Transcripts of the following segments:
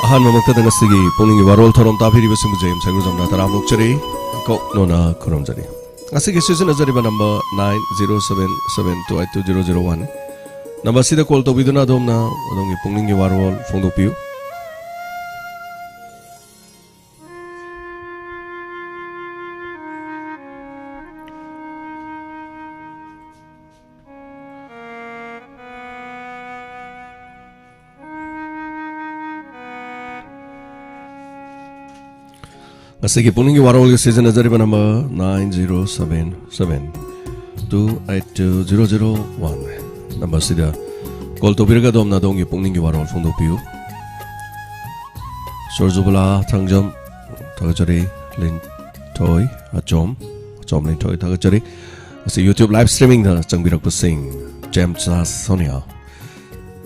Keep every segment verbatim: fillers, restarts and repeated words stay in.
ꯑꯍꯥꯟꯕꯃꯛꯇꯗ ꯉꯁꯤꯒꯤ ꯄꯨꯛꯅꯤꯡꯒꯤ ꯋꯥꯔꯣꯜ ꯊꯧꯔꯝ ꯇꯥꯕꯤꯔꯤꯕꯁꯤꯡꯕꯨ ꯖꯦꯝꯁ ꯍꯥꯏꯒꯨꯖꯝꯅ ꯇꯔꯥꯝꯅ ꯑꯣꯛꯆꯔꯤ꯫ ꯀꯣꯛꯅꯣꯅ ꯈꯨꯔꯨꯝꯖꯔꯤ꯫ ꯉꯁꯤꯒꯤ ꯁꯤꯖꯤꯟꯅꯖꯔꯤꯕ number nine zero seven seven two eight two zero zero one꯫ ꯅꯝꯕꯔꯁꯤꯗ ꯀꯣꯜ ꯇꯧꯕꯤꯗꯨꯅ ꯑꯗꯣꯝꯅ ꯑꯗꯣꯝꯒꯤ ꯄꯨꯛꯅꯤꯡꯒꯤ ꯋꯥꯔꯣꯜ ꯐꯣꯡꯗꯣꯛꯄꯤꯌꯨ꯫ ꯉꯁꯤꯒꯤ ꯄꯨꯛꯅꯤꯡꯒꯤ ꯋꯥꯔꯣꯜꯒꯤ ꯁꯤꯖꯤꯟꯅꯖꯔꯤꯕ number nine zero seven seven two eight two zero zero one꯫ ꯅꯝꯕꯔꯁꯤꯗ ꯀꯣꯜ ꯇꯧꯕꯤꯔꯒ ꯑꯗꯣꯝꯅ ꯑꯗꯣꯝꯒꯤ ꯄꯨꯛꯅꯤꯡꯒꯤ ꯋꯥꯔꯣꯜ ꯐꯣꯡꯗꯣꯛꯄꯤꯌꯨ꯫ ꯁꯣꯔꯖꯨꯕꯂꯥ ꯊꯥꯡꯖꯝ ꯊꯥꯒꯠꯆꯔꯤ꯫ ꯂꯤꯟꯊꯣꯏ ꯑꯆꯣꯝ, ꯑꯆꯣꯝ ꯂꯤꯟꯊꯣꯏ ꯊꯥꯒꯠꯆꯔꯤ꯫ ꯉꯁꯤ YouTube live streamingꯗ ꯆꯪꯕꯤꯔꯛꯄꯁꯤꯡ, ꯖꯦꯝꯆꯥ Sonia,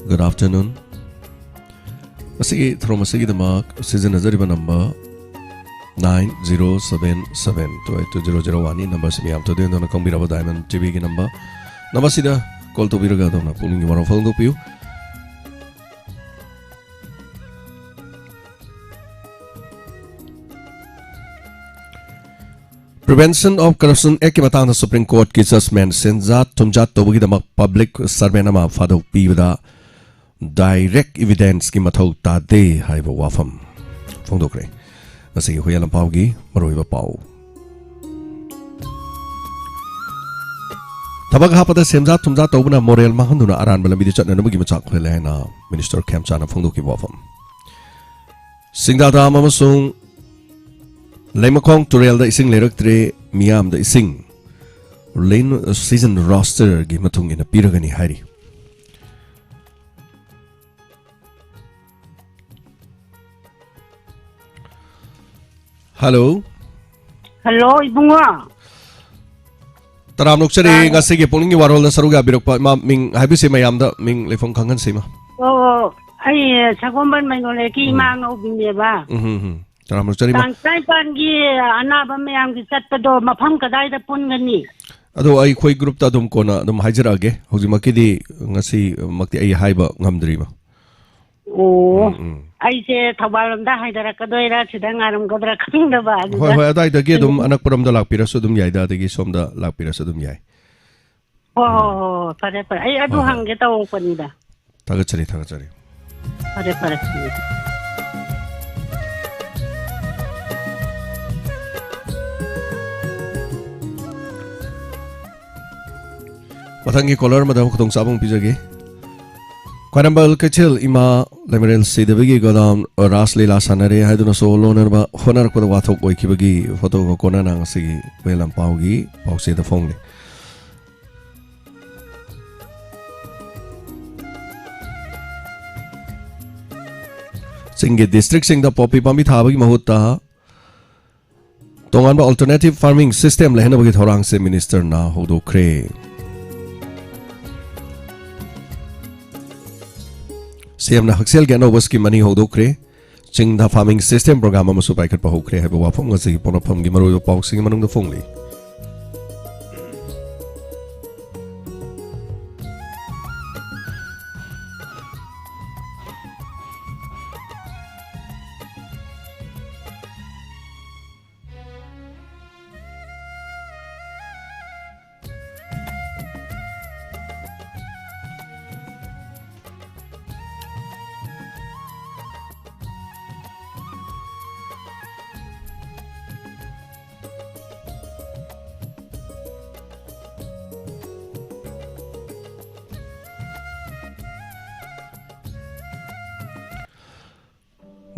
good afternoon꯫ ꯉꯁꯤꯒꯤ ꯊꯧꯔꯝ ꯑꯁꯤꯒꯤꯗꯃꯛ ꯁꯤꯖꯤꯟꯅꯖꯔꯤꯕ number nine zero seven seven two eight two zero zero one ꯅꯤ꯫ ꯅꯝꯕꯔꯁꯤ ꯃꯌꯥꯝ ꯊꯣꯏꯗꯣꯛ ꯍꯦꯟꯗꯣꯛꯅ ꯈꯪꯕꯤꯔꯕ Diamond TVꯒꯤ ꯅꯝꯕꯔ꯫ ꯅꯝꯕꯔꯁꯤꯗ ꯀꯣꯜ ꯇꯧꯕꯤꯔꯒ ꯑꯗꯣꯝꯅ ꯄꯨꯛꯅꯤꯡꯒꯤ ꯋꯥꯔꯣꯜ ꯐꯣꯡꯗꯣꯛꯄꯤꯌꯨ꯫ Prevention of Corruption Actꯀꯤ ꯃꯇꯥꯡꯗ Supreme Courtꯀꯤ judgment ꯁꯦꯟꯖꯥ ꯊꯨꯝꯖꯥ ꯇꯧꯕꯒꯤꯗꯃꯛ public servant ꯑꯃ ꯐꯥꯗꯣꯛꯄꯤꯕꯗ direct evidenceꯀꯤ ꯃꯊꯧ ꯇꯥꯗꯦ ꯍꯥꯏꯕ ꯋꯥꯐꯝ ꯐꯣꯡꯗꯣꯛꯈ꯭ꯔꯦ꯫ ꯉꯁꯤꯒꯤ ꯍꯨꯏꯌꯥꯂꯝꯄꯥꯎꯒꯤ ꯃꯔꯨꯑꯣꯏꯕ ꯄꯥꯎ꯫ ꯊꯕꯛ ꯍꯥꯞꯄꯗ ꯁꯦꯝꯖꯥ ꯊꯨꯝꯖꯥ ꯇꯧꯕꯅ ꯃꯣꯔꯦꯜ ꯃꯥꯡꯍꯟꯗꯨꯅ ꯑꯔꯥꯟꯕ ꯂꯝꯕꯤꯗ ꯆꯠꯅꯅꯕꯒꯤ ꯃꯆꯥꯛ ꯑꯣꯏꯍꯜꯂꯦ ꯍꯥꯏꯅ Minister ꯈꯦꯝꯆꯥꯅ ꯐꯣꯡꯗꯣꯛꯈꯤꯕ ꯋꯥꯐꯝ꯫ ꯁꯤꯡꯗꯥ dam ꯑꯃꯁꯨꯡ ꯂꯩꯃꯈꯣꯡ ꯇꯨꯔꯦꯜꯗ ꯏꯁꯤꯡ ꯂꯩꯔꯛꯇ꯭ꯔꯦ, ꯃꯤꯌꯥꯝꯗ ꯏꯁꯤꯡ rain season rosterꯒꯤ ꯃꯇꯨꯡ ꯏꯟꯅ ꯄꯤꯔꯒꯅꯤ ꯍꯥꯏꯔꯤ꯫ Hello꯫ Hello, ꯏꯕꯨꯡꯉꯣ꯫ ꯇꯔꯥꯝ ꯅꯣꯛꯆꯔꯤ꯫ ꯇꯥꯏ꯫ ꯉꯁꯤꯒꯤ ꯄꯨꯛꯅꯤꯡꯒꯤ ꯋꯥꯔꯣꯜꯗ ꯁꯔꯨꯛ ꯌꯥꯕꯤꯔꯛꯄ ꯏꯃꯥ, ꯃꯤꯡ ꯍꯥꯏꯕꯤꯁꯤ ꯃꯌꯥꯝꯗ, ꯃꯤꯡ ꯂꯩꯐꯝ ꯈꯪꯍꯟꯁꯤ ꯏꯃꯥ꯫ ꯑꯣ, ꯑꯩ ꯁꯒꯣꯜꯕꯟ ꯃꯩꯅꯣꯂꯩꯒꯤ ꯎꯝ꯫ ꯏꯃꯥ ꯉꯧꯕꯤꯅꯦꯕ꯫ ꯎꯝ, ꯎꯝ, ꯎꯝ꯫ ꯇꯔꯥꯝ ꯅꯣꯛꯆꯔꯤ ꯏꯃꯥ꯫ ꯇꯥꯡ ꯇꯔꯥꯅꯤꯄꯥꯟꯒꯤ ꯑꯅꯥꯕ ꯃꯌꯥꯝꯒꯤ ꯆꯠꯄꯗꯣ ꯃꯐꯝ ꯀꯗꯥꯏꯗ ꯄꯨꯟꯒꯅꯤ? ꯑꯗꯣ ꯑꯩꯈꯣꯏ groupꯇ ꯑꯗꯨꯝ ꯀꯣꯟꯅ ꯑꯗꯨꯝ ꯍꯥꯏꯖꯔꯛꯑꯒꯦ꯫ ꯍꯧꯖꯤꯛꯃꯛꯀꯤꯗꯤ, ꯉꯁꯤꯃꯛꯇꯤ ꯑꯩ ꯍꯥꯏꯕ ꯉꯝꯗ꯭ꯔꯤ ꯏꯃꯥ꯫ ꯑꯣ, ꯎꯝ, ꯎꯝ꯫ ꯑꯩꯁꯦ ꯊꯧꯕꯥꯜ ꯂꯣꯝꯗ ꯍꯥꯏꯊꯔꯛꯀꯗꯣꯏꯔꯥ, ꯁꯤꯗ ꯉꯥꯏꯔꯝꯒꯗ꯭ꯔꯥ ꯈꯪꯗꯕ, ꯍꯣꯏ, ꯑꯗꯨꯗ ꯍꯣꯏ, ꯑꯗꯥꯏꯗꯒꯤ ꯑꯗꯨꯝ ꯑꯩꯅ ꯑꯅꯛꯄꯔꯣꯝꯗ ꯂꯥꯛꯄꯤꯔꯁꯨ ꯑꯗꯨꯝ ꯌꯥꯏꯗ, ꯑꯗꯒꯤ ꯁꯣꯝꯗ ꯂꯥꯛꯄꯤꯔꯁꯨ ꯑꯗꯨꯝ ꯌꯥꯏ꯫ ꯍꯣꯏ, ꯍꯣꯏ, ꯎꯝ꯫ ꯍꯣꯏ, ꯍꯣꯏ, ꯐꯔꯦ, ꯐꯔꯦ꯫ ꯑꯩ ꯑꯗꯨ ꯍꯣꯏ, ꯍꯣꯏ꯫ ꯍꯪꯒꯦ ꯇꯧꯔꯛꯄꯅꯤꯗ꯫ ꯊꯥꯒꯠꯆꯔꯤ, ꯊꯥꯒꯠꯆꯔꯤ꯫ ꯐꯔꯦ, ꯐꯔꯦ꯫ ꯃꯊꯪꯒꯤ caller ꯑꯃꯗ ꯑꯃꯨꯛ ꯈꯨꯗꯣꯡꯆꯥꯕ ꯑꯃꯨꯛ ꯄꯤꯖꯒꯦ꯫ ꯈ꯭ꯋꯥꯏꯔꯝꯕꯟ ꯀꯩꯊꯦꯜ ꯏꯃꯥ ꯂꯩꯃꯔꯦꯜ ꯁꯤꯗꯕꯒꯤ ꯒꯣꯗꯥꯎꯟ ꯔꯥꯁ ꯂꯤꯂꯥ ꯁꯥꯟꯅꯔꯦ ꯍꯥꯏꯗꯨꯅ ꯁꯣ ꯂꯣꯟꯅꯅꯕ ꯍꯣꯠꯅꯔꯛꯄꯗ ꯋꯥꯊꯣꯛ ꯑꯣꯏꯈꯤꯕꯒꯤ ꯐꯣꯇꯣꯒ ꯀꯣꯟꯅꯅ ꯉꯁꯤꯒꯤ ꯋꯥꯌꯦꯜꯂꯝ ꯄꯥꯎꯒꯤ ꯄꯥꯎꯆꯦꯗ ꯐꯣꯡꯂꯤ꯫ ꯆꯤꯡꯒꯤ districtꯁꯤꯡꯗ poppy ꯄꯥꯝꯕꯤ ꯊꯥꯕꯒꯤ ꯃꯍꯨꯠꯇ ꯇꯣꯉꯥꯟꯕ alternative farming system ꯂꯩꯍꯟꯅꯕꯒꯤ ꯊꯧꯔꯥꯡꯁꯦ ministerꯅ ꯍꯧꯗꯣꯛꯈ꯭ꯔꯦ꯫ CMꯅ ꯍꯛꯁꯦꯜꯒꯤ ꯑꯅꯧꯕ scheme ꯑꯅꯤ ꯍꯧꯗꯣꯛꯈ꯭ꯔꯦ꯫ ꯆꯤꯡꯗ farming system program ꯑꯃꯁꯨ ꯄꯥꯏꯈꯠꯄ ꯍꯧꯈ꯭ꯔꯦ ꯍꯥꯏꯕ ꯋꯥꯐꯝ ꯉꯁꯤꯒꯤ ꯄꯣꯛꯅꯐꯝꯒꯤ ꯃꯔꯨꯑꯣꯏꯕ ꯄꯥꯎꯁꯤꯡꯒꯤ ꯃꯅꯨꯡꯗ ꯐꯣꯡꯂꯤ꯫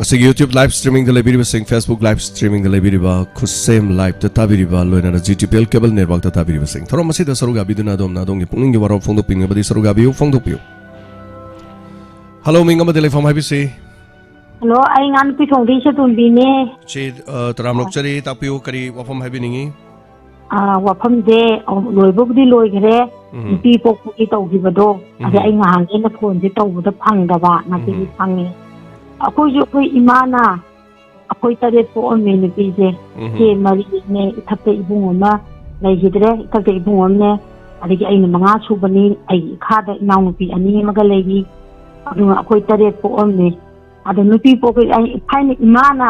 ꯉꯁꯤꯒꯤ YouTube live streamingꯗ ꯂꯩꯕꯤꯔꯤꯕꯁꯤꯡ, Facebook live streamingꯗ ꯂꯩꯕꯤꯔꯤꯕ, ꯈꯨꯠꯁꯦꯝ liveꯇ ꯇꯥꯕꯤꯔꯤꯕ, ꯂꯣꯏꯅꯅ GTPL cable networkꯇ ꯇꯥꯕꯤꯔꯤꯕꯁꯤꯡ, ꯊꯧꯔꯝ ꯑꯁꯤꯗ ꯁꯔꯨꯛ ꯌꯥꯕꯤꯗꯨꯅ ꯑꯗꯣꯝꯅ ꯑꯗꯣꯝꯒꯤ ꯄꯨꯛꯅꯤꯡꯒꯤ ꯋꯥꯔꯣꯜ ꯐꯣꯡꯗꯣꯛꯄꯤꯅꯤꯡꯂꯕꯗꯤ ꯁꯔꯨꯛ ꯌꯥꯕꯤꯌꯨ, ꯐꯣꯡꯗꯣꯛꯄꯤꯌꯨ꯫ Hello, ꯃꯤꯡ ꯑꯃꯗꯤ ꯂꯩꯐꯝ ꯍꯥꯏꯕꯤꯁꯤ꯫ Hello, ꯑꯩ ꯉꯥ ꯅꯨꯄꯤ ꯊꯣꯡꯗꯒꯤ ꯏꯆꯦꯇꯣꯝꯕꯤꯅꯦ꯫ ꯏꯆꯦ, ꯑ, ꯇꯔꯥꯝ ꯑꯣꯛꯆꯔꯤ, ꯇꯥꯛꯄꯤꯌꯨ, ꯀꯔꯤ ꯋꯥꯐꯝ ꯍꯥꯏꯕꯤꯅꯤꯡꯉꯤ? ꯑꯥ, ꯋꯥꯐꯝꯁꯦ, ꯑ, ꯂꯣꯏꯕꯕꯨꯗꯤ ꯂꯣꯏꯈ꯭ꯔꯦ, ꯎꯝ꯫ ꯅꯨꯄꯤ ꯄꯣꯛꯄꯒꯤ ꯇꯧꯈꯤꯕꯗꯣ, ꯑꯗ ꯎꯝ꯫ ꯑꯩ ꯉꯍꯥꯟꯒꯩꯅ ꯐꯣꯟꯁꯦ ꯇꯧꯕꯗ ꯐꯪꯗꯕ, ꯉꯁꯤꯗꯤ ꯎꯝ꯫ ꯐꯪꯉꯦ꯫ ꯑꯩꯈꯣꯏꯁꯨ ꯑꯩꯈꯣꯏ ꯏꯃꯥꯅ ꯑꯩꯈꯣꯏ ꯇꯔꯦꯠ ꯄꯣꯛꯑꯝꯃꯦ ꯅꯨꯄꯤꯁꯦ꯫ ꯎꯝ꯫ ꯏꯆꯦ ꯃꯔꯤꯅꯦ, ꯏꯊꯛꯇ ꯏꯕꯨꯡ ꯑꯃ ꯂꯩꯈꯤꯗ꯭ꯔꯦ, ꯏꯊꯛꯇ ꯏꯕꯨꯡ ꯑꯃꯅꯦ, ꯑꯗꯒꯤ ꯑꯩꯅ ꯃꯉꯥ ꯁꯨꯕꯅꯤ, ꯑꯩꯒꯤ ꯏꯈꯥꯗ ꯏꯅꯥꯎꯅꯨꯄꯤ ꯑꯅꯤ ꯑꯃꯒ ꯂꯩꯔꯤ꯫ ꯑꯗꯨꯒ ꯑꯩꯈꯣꯏ ꯇꯔꯦꯠ ꯄꯣꯛꯑꯝꯃꯤ꯫ ꯑꯗꯣ ꯅꯨꯄꯤ ꯄꯣꯛꯄ, ꯑꯩ ꯊꯥꯏꯅ ꯏꯃꯥꯅ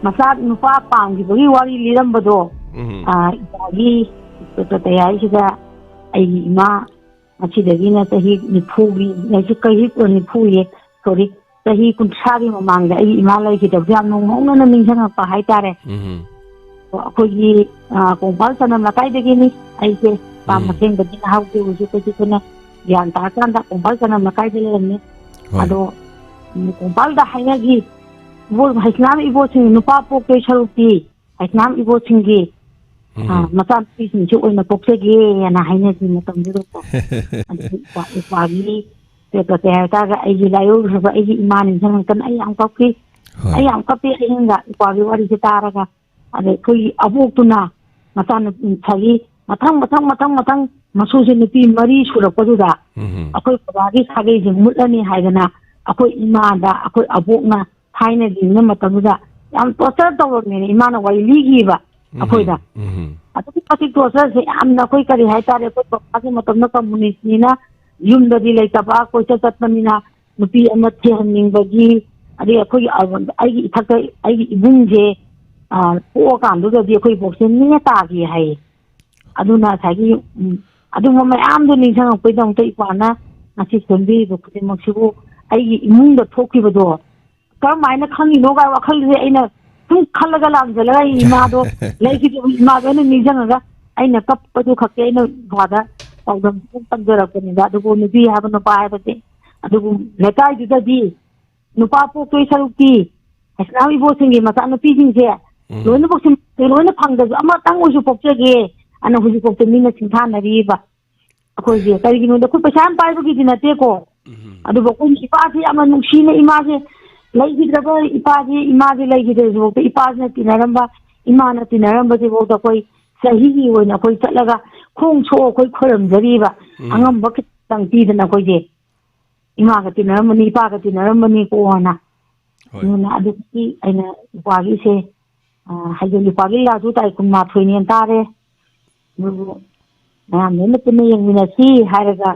ꯃꯆꯥ ꯅꯨꯄꯥ ꯄꯥꯝꯈꯤꯕꯒꯤ ꯋꯥꯔꯤ ꯂꯤꯔꯝꯕꯗꯣ, ꯎꯝ꯫ ꯑ, ꯏꯄꯥꯒꯤ ꯇꯌꯥꯏꯁꯤꯗ ꯑꯩꯒꯤ ꯏꯃꯥ ꯉꯁꯤꯗꯒꯤꯅ ꯆꯍꯤ ꯅꯤꯐꯨꯒꯤ, ꯉꯁꯤ ꯆꯍꯤ ꯅꯤꯐꯨꯌꯦ, sorry, ꯆꯍꯤ ꯀꯨꯟꯊ꯭ꯔꯥꯒꯤ ꯃꯃꯥꯡꯗ ꯑꯩꯒꯤ ꯏꯃꯥ ꯂꯩꯈꯤꯗꯕꯁꯦ ꯌꯥꯝ ꯅꯧꯍꯧꯅꯅ ꯅꯤꯡꯁꯤꯡꯉꯛꯄ ꯍꯥꯏꯇꯥꯔꯦ꯫ ꯎꯝ꯫ ꯑꯩꯈꯣꯏꯒꯤ, ꯑ, ꯀꯣꯡꯄꯥꯜ ꯆꯅꯝ ꯂꯩꯀꯥꯏꯗꯒꯤꯅꯤ ꯑꯩꯁꯦ꯫ ꯄꯥꯝ ꯎꯝ꯫ ꯑꯁꯦꯡꯕꯗꯤ ꯅꯍꯥ ꯍꯧꯖꯤꯛ ꯍꯧꯖꯤꯛ ꯑꯩꯈꯣꯏꯁꯦ ꯑꯩꯈꯣꯏꯅ ꯒ꯭ꯌꯥꯟ ꯇꯥꯔꯀꯥꯟꯗ ꯀꯣꯡꯄꯥꯜ ꯆꯅꯝ ꯂꯩꯀꯥꯏꯗ ꯂꯩꯔꯝꯃꯤ꯫ ꯍꯣꯏ꯫ ꯑꯗꯣ, ꯎꯝ, ꯀꯣꯡꯄꯥꯜꯗ ꯍꯥꯏꯅꯈꯤ, "ꯏꯕꯣ, ꯍꯩꯁꯅꯥꯝ ꯏꯕꯣꯁꯤꯡ ꯅꯨꯄꯥ ꯄꯣꯛꯇꯣꯏ ꯁꯔꯨꯛꯇꯤ ꯍꯩꯁꯅꯥꯝ ꯏꯕꯣꯁꯤꯡꯒꯤ, ꯎꯝ꯫ ꯑ, ꯃꯆꯥꯅꯨꯄꯤꯁꯤꯡꯁꯤ ꯑꯣꯏꯅ ꯄꯣꯛꯆꯒꯦꯅ" ꯍꯥꯏꯅꯈꯤ ꯃꯇꯝꯗꯨꯗꯀꯣ꯫ ꯑꯗꯨ ꯏꯄꯥ-, ꯏꯄꯥꯒꯤ ꯀꯩ ꯍꯥꯏꯇꯥꯔꯒ ꯑꯩꯒꯤ ꯂꯥꯏꯑꯣꯏꯈ꯭ꯔꯕ ꯑꯩꯒꯤ ꯏꯃꯥ ꯅꯤꯡꯁꯤꯡꯉꯛꯇꯅ ꯑꯩ ꯌꯥꯝ ꯀꯞꯈꯤ꯫ ꯍꯣꯏ꯫ ꯑꯩ ꯌꯥꯝ ꯀꯞꯄꯤ ꯑꯍꯤꯡꯗ ꯏꯄꯥꯒꯤ ꯋꯥꯔꯤꯁꯦ ꯇꯥꯔꯒ꯫ ꯑꯗ ꯑꯩꯈꯣꯏꯒꯤ ꯑꯕꯣꯛꯇꯨꯅ ꯃꯆꯥꯅꯨꯄꯤ ꯉꯁꯥꯏꯒꯤ ꯃꯊꯪ, ꯃꯊꯪ, ꯃꯊꯪ, ꯃꯊꯪ ꯃꯁꯨꯁꯦ ꯅꯨꯄꯤ ꯃꯔꯤ ꯁꯨꯔꯛꯄꯗꯨꯗ ꯎꯝ꯫ ꯑꯩꯈꯣꯏ ꯕꯕꯥꯒꯤ ꯁꯥꯒꯩꯁꯦ ꯃꯨꯠꯂꯅꯤ ꯍꯥꯏꯗꯅ ꯑꯩꯈꯣꯏ ꯏꯃꯥꯗ ꯑꯩꯈꯣꯏ ꯑꯕꯣꯛꯅ ꯊꯥꯏꯅꯒꯤ ꯃꯇꯝꯗꯨꯗ ꯌꯥꯝ torture ꯇꯧꯔꯝꯃꯦꯅ ꯏꯃꯥꯅ ꯋꯥꯔꯤ ꯂꯤꯈꯤꯕ ꯎꯝ꯫ ꯑꯩꯈꯣꯏꯗ꯫ ꯎꯝ꯫ ꯑꯗꯨꯛꯀꯤ ꯃꯇꯤꯛ tortureꯁꯦ ꯌꯥꯝꯅ ꯑꯩꯈꯣꯏ ꯀꯔꯤ ꯍꯥꯏꯇꯥꯔꯦ, ꯑꯩꯈꯣꯏ ꯕꯕꯥꯒꯤ ꯃꯇꯝꯗ communistꯅꯤꯅ ꯌꯨꯝꯗꯗꯤ ꯂꯩꯇꯕ, ꯀꯣꯏꯆꯠ ꯆꯠꯄꯅꯤꯅ ꯅꯨꯄꯤ ꯑꯃ ꯊꯤꯍꯟꯅꯤꯡꯕꯒꯤ, ꯑꯗꯩ ꯑꯩꯈꯣꯏꯒꯤ ꯑ-, ꯑꯩꯒꯤ ꯏꯊꯛꯇ ꯑꯩꯒꯤ ꯏꯕꯨꯡꯁꯦ, ꯑ, ꯄꯣꯛꯑꯀꯥꯟꯗꯨꯗꯗꯤ ꯑꯩꯈꯣꯏ ꯕꯣꯛꯁꯦ ꯅꯦ ꯇꯥꯈꯤ ꯍꯥꯏꯌꯦ꯫ ꯑꯗꯨꯅ ꯉꯁꯥꯏꯒꯤ, ꯎꯝ, ꯑꯗꯨꯒꯨꯝꯕ ꯃꯌꯥꯝꯗꯣ ꯅꯤꯡꯁꯤꯡꯉꯛꯄꯩꯗꯃꯛꯇ ꯏꯄꯥꯅ ꯉꯁꯤ ꯁꯦꯝꯕꯤꯔꯤꯕ ꯈꯨꯗꯤꯡꯃꯛꯁꯤꯕꯨ ꯑꯩꯒꯤ ꯏꯃꯨꯡꯗ ꯊꯣꯛꯈꯤꯕꯗꯣ ꯀꯔꯝ ꯍꯥꯏꯅ ꯈꯪꯉꯤꯅꯣ ꯀꯥꯏ ꯋꯥꯈꯜꯁꯦ ꯑꯩꯅ ꯁꯨꯝ ꯈꯜꯂꯒ ꯂꯥꯝꯁꯤꯜꯂꯒ ꯑꯩ ꯏꯃꯥꯗꯣ ꯂꯩꯈꯤꯗꯦ, ꯏꯃꯥꯗꯣ ꯑꯩꯅ ꯅꯤꯡꯁꯤꯡꯉꯒ ꯑꯩꯅ ꯀꯞꯄꯗꯨ ꯈꯛꯇꯤ ꯑꯩꯅ ꯏꯄꯥꯗ ꯄꯥꯎꯗꯝ ꯁꯨꯝ ꯇꯝꯖꯔꯛꯄꯅꯤꯗ꯫ ꯑꯗꯨꯕꯨ ꯅꯨꯄꯤ ꯍꯥꯏꯕ ꯅꯨꯄꯥ ꯍꯥꯏꯕꯁꯦ ꯑꯗꯨꯕꯨ ꯂꯩꯀꯥꯏꯗꯨꯗꯗꯤ ꯅꯨꯄꯥ ꯄꯣꯛꯇꯣꯏ ꯁꯔꯨꯛꯇꯤ ꯍꯩꯁꯅꯥꯝ ꯏꯕꯣꯁꯤꯡꯒꯤ ꯃꯆꯥꯅꯨꯄꯤꯁꯤꯡꯁꯦ ꯎꯝ꯫ ꯂꯣꯏꯅꯃꯛꯁꯦ ꯂꯣꯏꯅ ꯐꯪꯗ꯭ꯔꯁꯨ ꯑꯃꯇꯪ ꯑꯣꯏꯁꯨ ꯄꯣꯛꯆꯒꯦ ꯑꯅ ꯍꯧꯖꯤꯛꯐꯥꯎꯗ ꯃꯤꯅ ꯁꯤꯡꯊꯥꯅꯔꯤꯕ꯫ ꯑꯩꯈꯣꯏꯁꯦ ꯀꯔꯤꯒꯤꯅꯣꯗ ꯑꯩꯈꯣꯏ ꯄꯩꯁꯥ ꯌꯥꯝ ꯄꯥꯏꯕꯒꯤꯗꯤ ꯅꯠꯇꯦꯀꯣ꯫ ꯎꯝ꯫ ꯑꯗꯨꯕꯨ ꯑꯩꯈꯣꯏꯅ ꯏꯄꯥꯁꯦ ꯌꯥꯝꯅ ꯅꯨꯡꯁꯤꯅ ꯏꯃꯥꯁꯦ ꯂꯩꯈꯤꯗ꯭ꯔꯕ ꯏꯄꯥꯁꯦ, ꯏꯃꯥꯁꯦ ꯂꯩꯈꯤꯗ꯭ꯔꯁꯤꯐꯥꯎꯗ ꯏꯄꯥꯁꯤꯅ ꯇꯤꯟꯅꯔꯝꯕ, ꯏꯃꯥꯅ ꯇꯤꯟꯅꯔꯝꯕꯁꯤꯐꯥꯎꯗ ꯑꯩꯈꯣꯏ ꯆꯍꯤꯒꯤ ꯑꯣꯏꯅ ꯑꯩꯈꯣꯏ ꯆꯠꯂꯒ ꯈꯣꯡ ꯁꯣꯛꯑ ꯑꯩꯈꯣꯏ ꯈꯣꯏꯔꯝꯖꯔꯤꯕ꯫ ꯎꯝ꯫ ꯑꯉꯝꯕ ꯈꯤꯇꯪ ꯄꯤꯗꯅ ꯑꯩꯈꯣꯏꯁꯦ ꯏꯃꯥꯒ ꯇꯤꯟꯅꯔꯝꯕꯅꯤ, ꯏꯄꯥꯒ ꯇꯤꯟꯅꯔꯝꯕꯅꯤꯀꯣꯅ꯫ ꯍꯣꯏ꯫ ꯑꯗꯨꯅ ꯑꯗꯨꯒꯤ ꯑꯩꯅ ꯏꯄꯥꯒꯤꯁꯦ, ꯑ, ꯍꯌꯦꯡ ꯏꯄꯥꯒꯤ ꯂꯤꯂꯥꯁꯨ ꯇꯥꯔꯤꯛ ꯀꯨꯟꯃꯥꯊꯣꯏꯅꯦꯅ ꯇꯥꯔꯦ꯫ ꯑꯗꯨꯕꯨ ꯃꯌꯥꯝ ꯂꯣꯏꯅ ꯄꯨꯟꯅ ꯌꯦꯡꯃꯤꯟꯅꯁꯤ ꯍꯥꯏꯔꯒ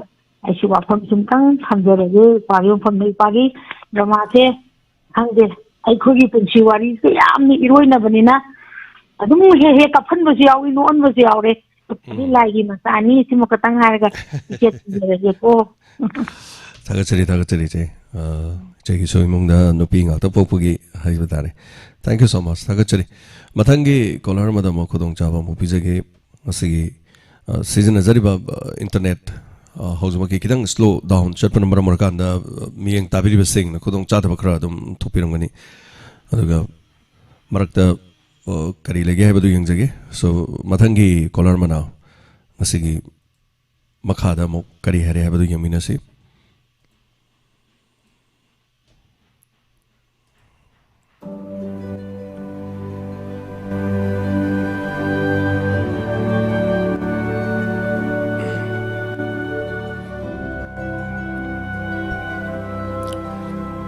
ꯑꯩꯁꯨ ꯋꯥꯐꯝ ꯁꯨꯝꯇꯪ ꯊꯝꯖꯔꯒꯦ꯫ ꯏꯄꯥꯒꯤ ꯃꯐꯝꯗ, ꯏꯄꯥꯒꯤ ꯗ꯭ꯔꯃꯥꯁꯦ ꯈꯪꯗꯦ, ꯑꯩꯈꯣꯏꯒꯤ ꯄꯨꯟꯁꯤ ꯋꯥꯔꯤꯁꯦ ꯌꯥꯝꯅ ꯏꯔꯣꯏꯅꯕꯅꯤꯅ ꯑꯗꯨꯝ ꯍꯦꯛ ꯍꯦꯛ ꯀꯞꯍꯟꯕꯁꯨ ꯌꯥꯎꯏ, ꯅꯣꯛꯍꯟꯕꯁꯨ ꯌꯥꯎꯔꯦ꯫ ꯑꯗꯩ ꯎꯝ꯫ ꯂꯥꯏꯒꯤ ꯃꯆꯥꯅꯤ, ꯁꯤꯃ ꯈꯛꯇꯪ ꯍꯥꯏꯔꯒ ꯏꯆꯦ ꯊꯝꯖꯔꯒꯦꯀꯣ꯫ ꯊꯥꯒꯠꯆꯔꯤ, ꯊꯥꯒꯠꯆꯔꯤ, ꯏꯆꯦ꯫ ꯑ, ꯏꯆꯦꯒꯤꯁꯨ ꯏꯃꯨꯡꯗ ꯅꯨꯄꯤ ꯉꯥꯛꯇ ꯄꯣꯛꯄꯒꯤ ꯍꯥꯏꯕ ꯇꯥꯔꯦ꯫ Thank you so much, ꯊꯥꯒꯠꯆꯔꯤ꯫ ꯃꯊꯪꯒꯤ caller ꯑꯃꯗ ꯑꯃꯨꯛ ꯈꯨꯗꯣꯡꯆꯥꯕ ꯑꯃꯨꯛ ꯄꯤꯖꯒꯦ꯫ ꯉꯁꯤꯒꯤ, ꯑ, ꯁꯤꯖꯤꯟꯅꯖꯔꯤꯕ, ꯑ, internet, ꯑ, ꯍꯧꯖꯤꯛꯃꯛꯀꯤ ꯈꯤꯇꯪ slow down ꯆꯠꯄꯅ ꯃꯔꯝ ꯑꯣꯏꯔꯀꯥꯟꯗ, ꯑ, ꯃꯤꯠꯌꯦꯡ ꯇꯥꯕꯤꯔꯤꯕꯁꯤꯡꯅ ꯈꯨꯗꯣꯡ ꯆꯥꯗꯕ ꯈꯔ ꯑꯗꯨꯝ ꯊꯣꯛꯄꯤꯔꯝꯒꯅꯤ꯫ ꯑꯗꯨꯒ ꯃꯔꯛꯇ, ꯑ, ꯀꯔꯤ ꯂꯩꯒꯦ ꯍꯥꯏꯕꯗꯨ ꯌꯦꯡꯖꯒꯦ꯫ So, ꯃꯊꯪꯒꯤ caller ꯑꯃꯅ ꯉꯁꯤꯒꯤ ꯃꯈꯥꯗ ꯑꯃꯨꯛ ꯀꯔꯤ ꯍꯥꯏꯔꯦ ꯍꯥꯏꯕꯗꯨ ꯌꯦꯡꯃꯤꯟꯅꯁꯤ꯫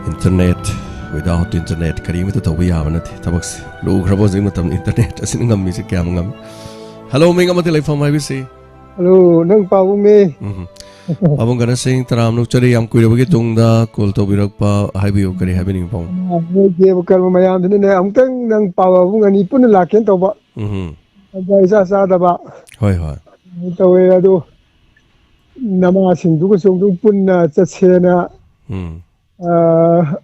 Internet, without internet, ꯀꯔꯤꯃꯠꯇ ꯇꯧꯕ ꯌꯥꯕ ꯅꯠꯇꯦ꯫ ꯊꯕꯛꯁꯦ ꯂꯨꯈ꯭ꯔꯕ ꯍꯧꯖꯤꯛ ꯃꯇꯝꯗ internet ꯑꯁꯤꯅ ꯉꯝꯃꯤꯁꯦ ꯀꯌꯥꯝ ꯉꯝꯃꯤ꯫ Hello, ꯃꯤꯡ ꯑꯃꯗꯤ ꯂꯩꯐꯝ ꯍꯥꯏꯕꯤꯁꯤ꯫ Hello, ꯅꯪ ꯄꯥꯕꯨꯡꯅꯦ꯫ ꯎꯝ꯫ ꯄꯥꯕꯨꯡ ꯒꯅꯁꯤꯡ, ꯇꯔꯥꯝꯅ ꯑꯣꯛꯆꯔꯤ, ꯌꯥꯝ ꯀꯨꯏꯔꯕꯒꯤ ꯇꯨꯡꯗ call ꯇꯧꯕꯤꯔꯛꯄ꯫ ꯍꯥꯏꯕꯤꯌꯨ, ꯀꯔꯤ ꯍꯥꯏꯕꯤꯅꯤꯡꯉꯤ ꯄꯥꯕꯨꯡ? ꯃꯣꯏ ꯗꯦꯕ ꯀꯔꯃ ꯃꯌꯥꯝꯗꯨꯅꯅꯦ, ꯑꯃꯨꯛꯇꯪ ꯅꯪ ꯄꯥꯕꯨꯡ ꯑꯅꯤ ꯄꯨꯟꯅ ꯂꯥꯛꯀꯦꯅ ꯇꯧꯕ꯫ ꯎꯝ꯫ ꯇꯟꯖꯥ ꯏꯆꯥ ꯆꯥꯗꯕ꯫ ꯍꯣꯏ, ꯍꯣꯏ꯫ ꯑꯗꯨꯃꯥꯏꯅ ꯇꯧꯋꯦ꯫ ꯑꯗꯣ ꯅꯃꯥꯁꯤꯡꯗꯨꯒꯁꯨ ꯑꯃꯨꯛꯇꯪ ꯄꯨꯟꯅ ꯆꯠꯁꯦꯅ, ꯎꯝ꯫ ꯑ,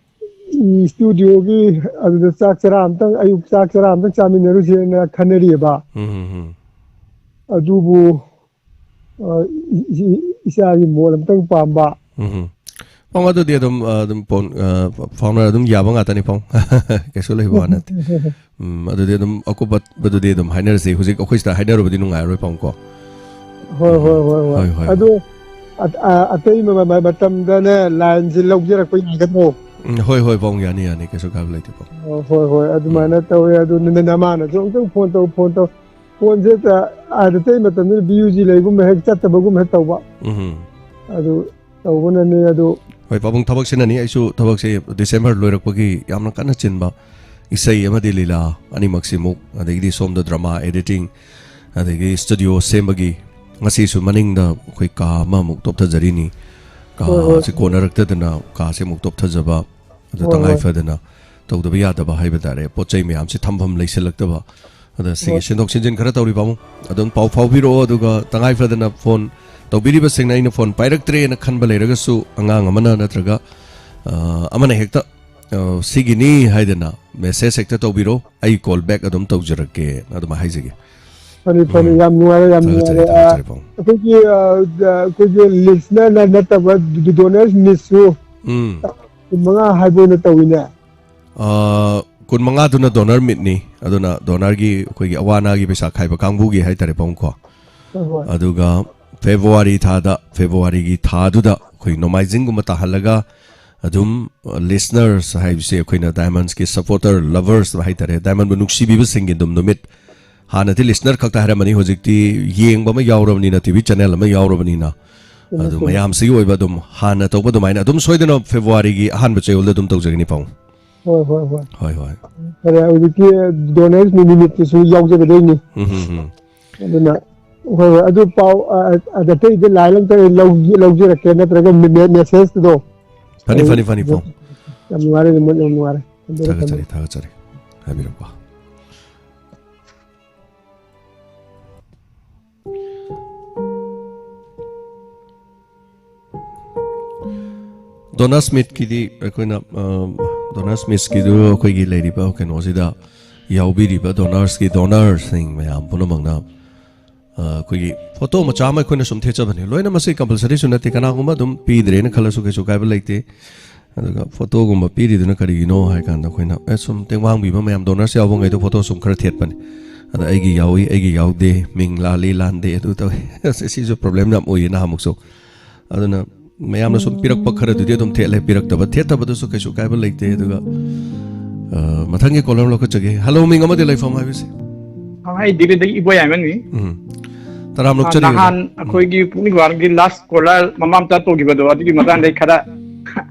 ꯏ-, studioꯒꯤ ꯑꯗꯨꯗ ꯆꯥꯛ ꯆꯔꯥ ꯑꯝꯇꯪ, ꯑꯌꯨꯛ ꯆꯥꯛ ꯆꯔꯥ ꯑꯝꯇꯪ ꯆꯥꯃꯤꯟꯅꯔꯨꯁꯦꯅ ꯈꯟꯅꯔꯤꯑꯕ꯫ ꯎꯝ, ꯎꯝ, ꯎꯝ꯫ ꯑꯗꯨꯕꯨ ꯑ, ꯏ-, ꯏ-, ꯏꯆꯥꯒꯤ ꯃꯣꯠ ꯑꯝꯇꯪ ꯄꯥꯝꯕ꯫ ꯎꯝ꯫ ꯄꯥꯕꯨꯡ, ꯑꯗꯨꯗꯤ ꯑꯗꯨꯝ, ꯑ, ꯑꯗꯨꯝ ꯄꯥꯎ, ꯑ, ꯐꯥꯎꯅꯔ ꯑꯗꯨꯝ ꯌꯥꯕ ꯉꯥꯛꯇꯅꯤ, ꯄꯥꯕꯨꯡ꯫ ꯀꯩꯁꯨ ꯂꯩꯕ ꯋꯥ ꯅꯠꯇꯦ꯫ ꯎꯝ, ꯑꯗꯨꯗꯤ ꯑꯗꯨꯝ ꯑꯀꯨꯞꯄꯗꯨꯗꯤ ꯑꯗꯨꯝ ꯍꯥꯏꯅꯔꯁꯤ꯫ ꯍꯧꯖꯤꯛ ꯑꯩꯈꯣꯏ ꯁꯤꯗ ꯍꯥꯏꯅꯔꯨꯕꯗꯤ ꯅꯨꯡꯉꯥꯏꯔꯔꯣꯏ, ꯄꯥꯕꯨꯡ, ꯀꯣ꯫ ꯍꯣꯏ, ꯎꯝ꯫ ꯍꯣꯏ, ꯍꯣꯏ, ꯍꯣꯏ꯫ ꯍꯣꯏ, ꯍꯣꯏ, ꯑꯗꯨ ꯍꯣꯏ꯫ ꯑ-, ꯑ-, ꯑꯇꯩ ꯃ-, ꯃ-, ꯃꯇꯝꯗꯅꯦ, lineꯁꯦ ꯂꯧꯖꯔꯛꯄ ꯌꯥꯒꯗ꯭ꯔꯣ? ꯎꯝ, ꯍꯣꯏ, ꯍꯣꯏ, ꯄꯥꯕꯨꯡ, ꯌꯥꯅꯤ, ꯌꯥꯅꯤ, ꯀꯩꯁꯨ ꯀꯥꯏꯕ ꯂꯩꯇꯦ, ꯄꯥꯕꯨꯡ꯫ ꯑꯣ, ꯍꯣꯏ, ꯍꯣꯏ, ꯎꯝ꯫ ꯑꯗꯨꯃꯥꯏꯅ ꯇꯧꯋꯦ꯫ ꯑꯗꯨ ꯅ-, ꯅ-, ꯅꯃꯥꯅꯁꯨ ꯑꯝꯇꯪ phone ꯇꯧ, phone ꯇꯧ꯫ Phoneꯁꯦ ꯍꯦꯛꯇ ꯑꯥꯗ ꯑꯇꯩ ꯃꯇꯝꯗꯅ B U G ꯂꯩꯒꯨꯝꯕ ꯍꯦꯛ ꯆꯠꯇꯕꯒꯨꯝꯕ ꯍꯦꯛ ꯇꯧꯕ꯫ ꯎꯝ꯫ ꯑꯗꯨ ꯇꯧꯕꯅꯅꯦ ꯑꯗꯨ꯫ ꯍꯣꯏ, ꯄꯥꯕꯨꯡ, ꯊꯕꯛꯁꯤꯅꯅꯤ꯫ ꯑꯩꯁꯨ ꯊꯕꯛꯁꯦ December ꯂꯣꯏꯔꯛꯄꯒꯤ ꯌꯥꯝꯅ ꯀꯟꯅ ꯆꯤꯟꯕ, ꯏꯁꯩ ꯑꯃꯗꯤ ꯂꯤꯂꯥ ꯑꯅꯤꯃꯛꯁꯤꯃꯨꯛ, ꯑꯗꯒꯤꯗꯤ ꯁꯣꯝꯗ drama editing, ꯑꯗꯒꯤ studio ꯁꯦꯝꯕꯒꯤ, ꯉꯁꯤꯁꯨ ꯃꯅꯤꯡꯗ ꯑꯩꯈꯣꯏ ꯀꯥ ꯑꯃꯃꯨꯛ ꯇꯣꯞꯊꯖꯔꯤꯅꯤ꯫ ꯀꯥ ꯍꯣꯏ, ꯍꯣꯏ꯫ ꯑꯁꯤ ꯀꯣꯟꯅꯔꯛꯇꯗꯅ ꯀꯥꯁꯦ ꯑꯃꯨꯛ ꯇꯣꯞꯊꯖꯕ, ꯑꯗꯣ ꯍꯣꯏ, ꯇꯉꯥꯏ ꯍꯣꯏ꯫ ꯐꯗꯅ ꯇꯧꯗꯕ ꯌꯥꯗꯕ ꯍꯥꯏꯕ ꯇꯥꯔꯦ, ꯄꯣꯠ ꯆꯩ ꯃꯌꯥꯝꯁꯦ ꯊꯝꯐꯝ ꯂꯩꯁꯤꯜꯂꯛꯇꯕ꯫ ꯑꯗ ꯁꯤꯒꯤ ꯍꯣꯏ꯫ ꯁꯤꯟꯗꯣꯛ ꯁꯤꯟꯖꯤꯟ ꯈꯔ ꯇꯧꯔꯤ ꯄꯥꯕꯨꯡ꯫ ꯑꯗꯨꯝ ꯄꯥꯎ ꯐꯥꯎꯕꯤꯔꯛꯑꯣ, ꯑꯗꯨꯒ ꯇꯉꯥꯏ ꯐꯗꯅ ꯐꯣꯟ ꯇꯧꯕꯤꯔꯤꯕꯁꯤꯡꯅ ꯑꯩꯅ ꯐꯣꯟ ꯄꯥꯏꯔꯛꯇ꯭ꯔꯦꯅ ꯈꯟꯕ ꯂꯩꯔꯒꯁꯨ, ꯑꯉꯥꯡ ꯑꯃꯅ ꯅꯠꯇ꯭ꯔꯒ, ꯑ, ꯑꯃꯅ ꯍꯦꯛꯇ, ꯑ, ꯁꯤꯒꯤꯅꯤ ꯍꯥꯏꯗꯅ ꯃꯦꯁꯦꯖ ꯍꯦꯛꯇ ꯇꯧꯕꯤꯔꯣ, ꯑꯩ ꯀꯣꯜ ꯕꯦꯛ ꯑꯗꯨꯝ ꯇꯧꯖꯔꯛꯀꯦꯅ ꯑꯗꯨꯃꯥꯏꯅ ꯍꯥꯏꯖꯒꯦ꯫ ꯐꯅꯤ, ꯐꯅꯤ, ꯎꯝ꯫ ꯌꯥꯝ ꯅꯨꯡꯉꯥꯏꯔꯦ, ꯌꯥꯝ ꯊꯥꯒꯠꯆꯔꯤ, ꯅꯨꯡꯉꯥꯏꯔꯦ꯫ ꯑ, ꯊꯥꯒꯠꯆꯔꯤ, ꯄꯥꯕꯨꯡ꯫ ꯑꯩꯈꯣꯏꯒꯤ, ꯑ, ꯑ, ꯑꯩꯈꯣꯏꯒꯤ ꯂꯤꯁꯅꯔ ꯅꯠꯇꯕ ꯗꯣꯅꯔꯁ ꯃꯤꯠꯁꯨ ꯎꯝ꯫ ꯀꯨꯟꯃꯉꯥ ꯍꯥꯏꯕ ꯑꯣꯏꯅ ꯇꯧꯋꯤꯅꯦ꯫ ꯑ, ꯀꯨꯟꯃꯉꯥꯗꯨꯅ ꯗꯣꯅꯔ ꯃꯤꯠꯅꯤ, ꯑꯗꯨꯅ ꯗꯣꯅꯔꯒꯤ ꯑꯩꯈꯣꯏꯒꯤ ꯑꯋꯥ ꯑꯅꯥꯒꯤ ꯄꯩꯁꯥ ꯈꯥꯏꯕ ꯀꯥꯡꯕꯨꯒꯤ ꯍꯥꯏꯇꯥꯔꯦ, ꯄꯥꯕꯨꯡꯀꯣ꯫ ꯍꯣꯏ, ꯍꯣꯏ꯫ ꯑꯗꯨꯒ ꯐꯦꯕ꯭ꯔꯨꯋꯥꯔꯤ ꯊꯥꯗ, ꯐꯦꯕ꯭ꯔꯨꯋꯥꯔꯤꯒꯤ ꯊꯥꯗꯨꯗ ꯑꯩꯈꯣꯏ ꯅꯣꯡꯃꯥꯏꯖꯤꯡꯒꯨꯝꯕ ꯇꯥꯍꯜꯂꯒ ꯑꯗꯨꯝ, ꯑ, ꯂꯤꯁꯅꯔꯁ ꯍꯥꯏꯕꯁꯦ ꯑꯩꯈꯣꯏꯅ ꯗꯥꯏꯃꯟꯁꯀꯤ ꯁꯄꯣꯔꯇꯔ, ꯂꯚꯔꯁ ꯍꯥꯏꯇꯥꯔꯦ, ꯗꯥꯏꯃꯟꯕꯨ ꯅꯨꯡꯁꯤꯕꯤꯕꯁꯤꯡꯒꯤ ꯑꯗꯨꯝ ꯅꯨꯃꯤꯠ, ꯍꯥꯟꯅꯗꯤ ꯂꯤꯁꯅꯔ ꯈꯛꯇ ꯍꯥꯏꯔꯝꯕꯅꯤ, ꯍꯧꯖꯤꯛꯇꯤ ꯌꯦꯡꯕ ꯑꯃ ꯌꯥꯎꯔꯕꯅꯤꯅ, ꯇꯤ ꯚꯤ ꯆꯦꯅꯦꯜ ꯑꯃ ꯌꯥꯎꯔꯕꯅꯤꯅ, ꯆꯨꯝꯃꯦ, ꯑꯗꯨ ꯆꯨꯝꯃꯦ꯫ ꯃꯌꯥꯝꯁꯤꯒꯤ ꯑꯣꯏꯕ ꯑꯗꯨꯝ ꯍꯥꯟꯅ ꯇꯧꯕ ꯑꯗꯨꯃꯥꯏꯅ ꯑꯗꯨꯝ ꯁꯣꯏꯗꯅ ꯐꯦꯕ꯭ꯔꯨꯋꯥꯔꯤꯒꯤ ꯑꯍꯥꯟꯕ ꯆꯌꯣꯜꯗ ꯑꯗꯨꯝ ꯇꯧꯖꯒꯅꯤ, ꯄꯥꯕꯨꯡ꯫ ꯍꯣꯏ, ꯍꯣꯏ, ꯍꯣꯏ꯫ ꯍꯣꯏ, ꯍꯣꯏ꯫ ꯐꯔꯦ, ꯍꯧꯖꯤꯛꯀꯤ ꯗꯣꯅꯔꯁ ꯅꯨꯃꯤꯠꯇꯨꯁꯨ ꯌꯥꯎꯖꯒꯗꯣꯏꯅꯤ꯫ ꯎꯝ, ꯎꯝ, ꯎꯝ꯫ ꯑꯗꯨꯅ, ꯍꯣꯏ, ꯍꯣꯏ, ꯑꯗꯨ ꯄꯥꯎ, ꯑ, ꯑ, ꯑꯇꯩꯗꯤ ꯂꯥꯏꯟ ꯑꯝꯇ ꯂꯧ-, ꯂꯧꯖꯔꯛꯀꯦ, ꯅꯠꯇ꯭ꯔꯒ ꯃꯦ-, ꯃꯦ-, ꯃꯦꯁꯦꯖꯇꯨꯗꯣ꯫ ꯐꯅꯤ, ꯑꯩ ꯐꯅꯤ, ꯐꯅꯤ, ꯄꯥꯎ꯫ ꯌꯥꯝ ꯅꯨꯡꯉꯥꯏꯔꯦ, ꯌꯥꯝ ꯅꯨꯡꯉꯥꯏꯔꯦ꯫ ꯊꯝꯖꯔꯦ, ꯊꯥꯒꯠꯆꯔꯤ, ꯊꯝꯖꯔꯦ꯫ ꯊꯥꯒꯠꯆꯔꯤ꯫ ꯍꯥꯏꯕꯤꯔꯛꯄ꯫ ꯗꯣꯅꯔꯁ ꯃꯤꯠꯀꯤꯗꯤ ꯑꯩꯈꯣꯏꯅ, ꯑ, ꯗꯣꯅꯔꯁ ꯃꯤꯠꯀꯤꯗꯨ ꯑꯩꯈꯣꯏꯒꯤ ꯂꯩꯔꯤꯕ ꯀꯩꯅꯣꯁꯤꯗ ꯌꯥꯎꯕꯤꯔꯤꯕ ꯗꯣꯅꯔꯁꯀꯤ ꯗꯣꯅꯔꯁꯤꯡ ꯃꯌꯥꯝ ꯄꯨꯝꯅꯃꯛꯅ, ꯑ, ꯑꯩꯈꯣꯏꯒꯤ ꯐꯣꯇꯣ ꯃꯆꯥ ꯑꯃ ꯑꯩꯈꯣꯏꯅ ꯁꯨꯝ ꯊꯦꯠꯆꯕꯅꯤ꯫ ꯂꯣꯏꯅ ꯃꯁꯤ ꯀꯝꯄꯜꯁꯔꯤꯁꯨ ꯅꯠꯇꯦ, ꯀꯅꯥꯒꯨꯝꯕ ꯑꯗꯨꯝ ꯄꯤꯗ꯭ꯔꯦꯅ ꯈꯜꯂꯁꯨ ꯀꯩꯁꯨ ꯀꯥꯏꯕ ꯂꯩꯇꯦ꯫ ꯑꯗꯨꯒ ꯐꯣꯇꯣꯒꯨꯝꯕ ꯄꯤꯔꯤꯗꯨꯅ ꯀꯔꯤꯒꯤꯅꯣ ꯍꯥꯏ ꯀꯥꯟꯗ, ꯑꯩꯈꯣꯏꯅ, ꯑꯦ, ꯁꯨꯝ ꯇꯦꯡꯕꯥꯡꯕꯤꯕ ꯃꯌꯥꯝ, ꯗꯣꯅꯔꯁ ꯌꯥꯎꯕꯉꯩꯗꯣ ꯐꯣꯇꯣ ꯁꯨꯝ ꯈꯔ ꯊꯦꯠꯄꯅꯤ꯫ ꯑꯗ ꯑꯩꯒꯤ ꯌꯥꯎꯏ, ꯑꯩꯒꯤ ꯌꯥꯎꯗꯦ, ꯃꯤꯡ ꯂꯥꯜꯂꯤ, ꯂꯥꯟꯗꯦ, ꯑꯗꯨ ꯇꯧꯏ꯫ ꯑꯁ, ꯁꯤꯁꯨ ꯄ꯭ꯔꯣꯕ꯭ꯂꯦꯝ ꯌꯥꯝ ꯑꯣꯏꯌꯦ ꯅꯍꯥꯟꯃꯨꯛꯁꯨ꯫ ꯑꯗꯨꯅ ꯃꯌꯥꯝꯅ ꯁꯨꯝ ꯄꯤꯔꯛꯄ ꯈꯔꯗꯨꯗꯤ ꯑꯗꯨꯝ ꯊꯦꯠꯂꯦ, ꯄꯤꯔꯛꯇꯕ, ꯊꯦꯠꯇꯕꯗꯨꯁꯨ ꯀꯩꯁꯨ ꯀꯥꯏꯕ ꯂꯩꯇꯦ꯫ ꯑꯗꯨꯒ, ꯑ, ꯃꯊꯪꯒꯤ ꯀꯣꯂꯔ ꯂꯧꯈꯠꯆꯒꯦ꯫ ꯍꯜꯂꯣ, ꯃꯤꯡ ꯑꯃꯗꯤ ꯂꯩꯐꯝ ꯍꯥꯏꯕꯤꯁꯦ꯫ ꯑꯩ ꯗꯤꯜꯂꯤꯗꯒꯤ ꯏꯕꯣꯌꯥꯏꯃꯅꯤ꯫ ꯎꯝ꯫ ꯇꯔꯥꯝ ꯑ, ꯂꯣꯛꯆꯔꯤ꯫ ꯅꯍꯥꯟ ꯎꯝ꯫ ꯑꯩꯈꯣꯏꯒꯤ ꯄꯨꯛꯅꯤꯡ ꯋꯥꯔꯝꯒꯤ ꯂꯥꯁ ꯀꯣꯂꯔ ꯃꯃꯥ ꯃꯆꯥ ꯇꯧꯈꯤꯕꯗꯣ, ꯑꯗꯨꯒꯤ ꯃꯇꯥꯡꯗ ꯑꯩ ꯈꯔ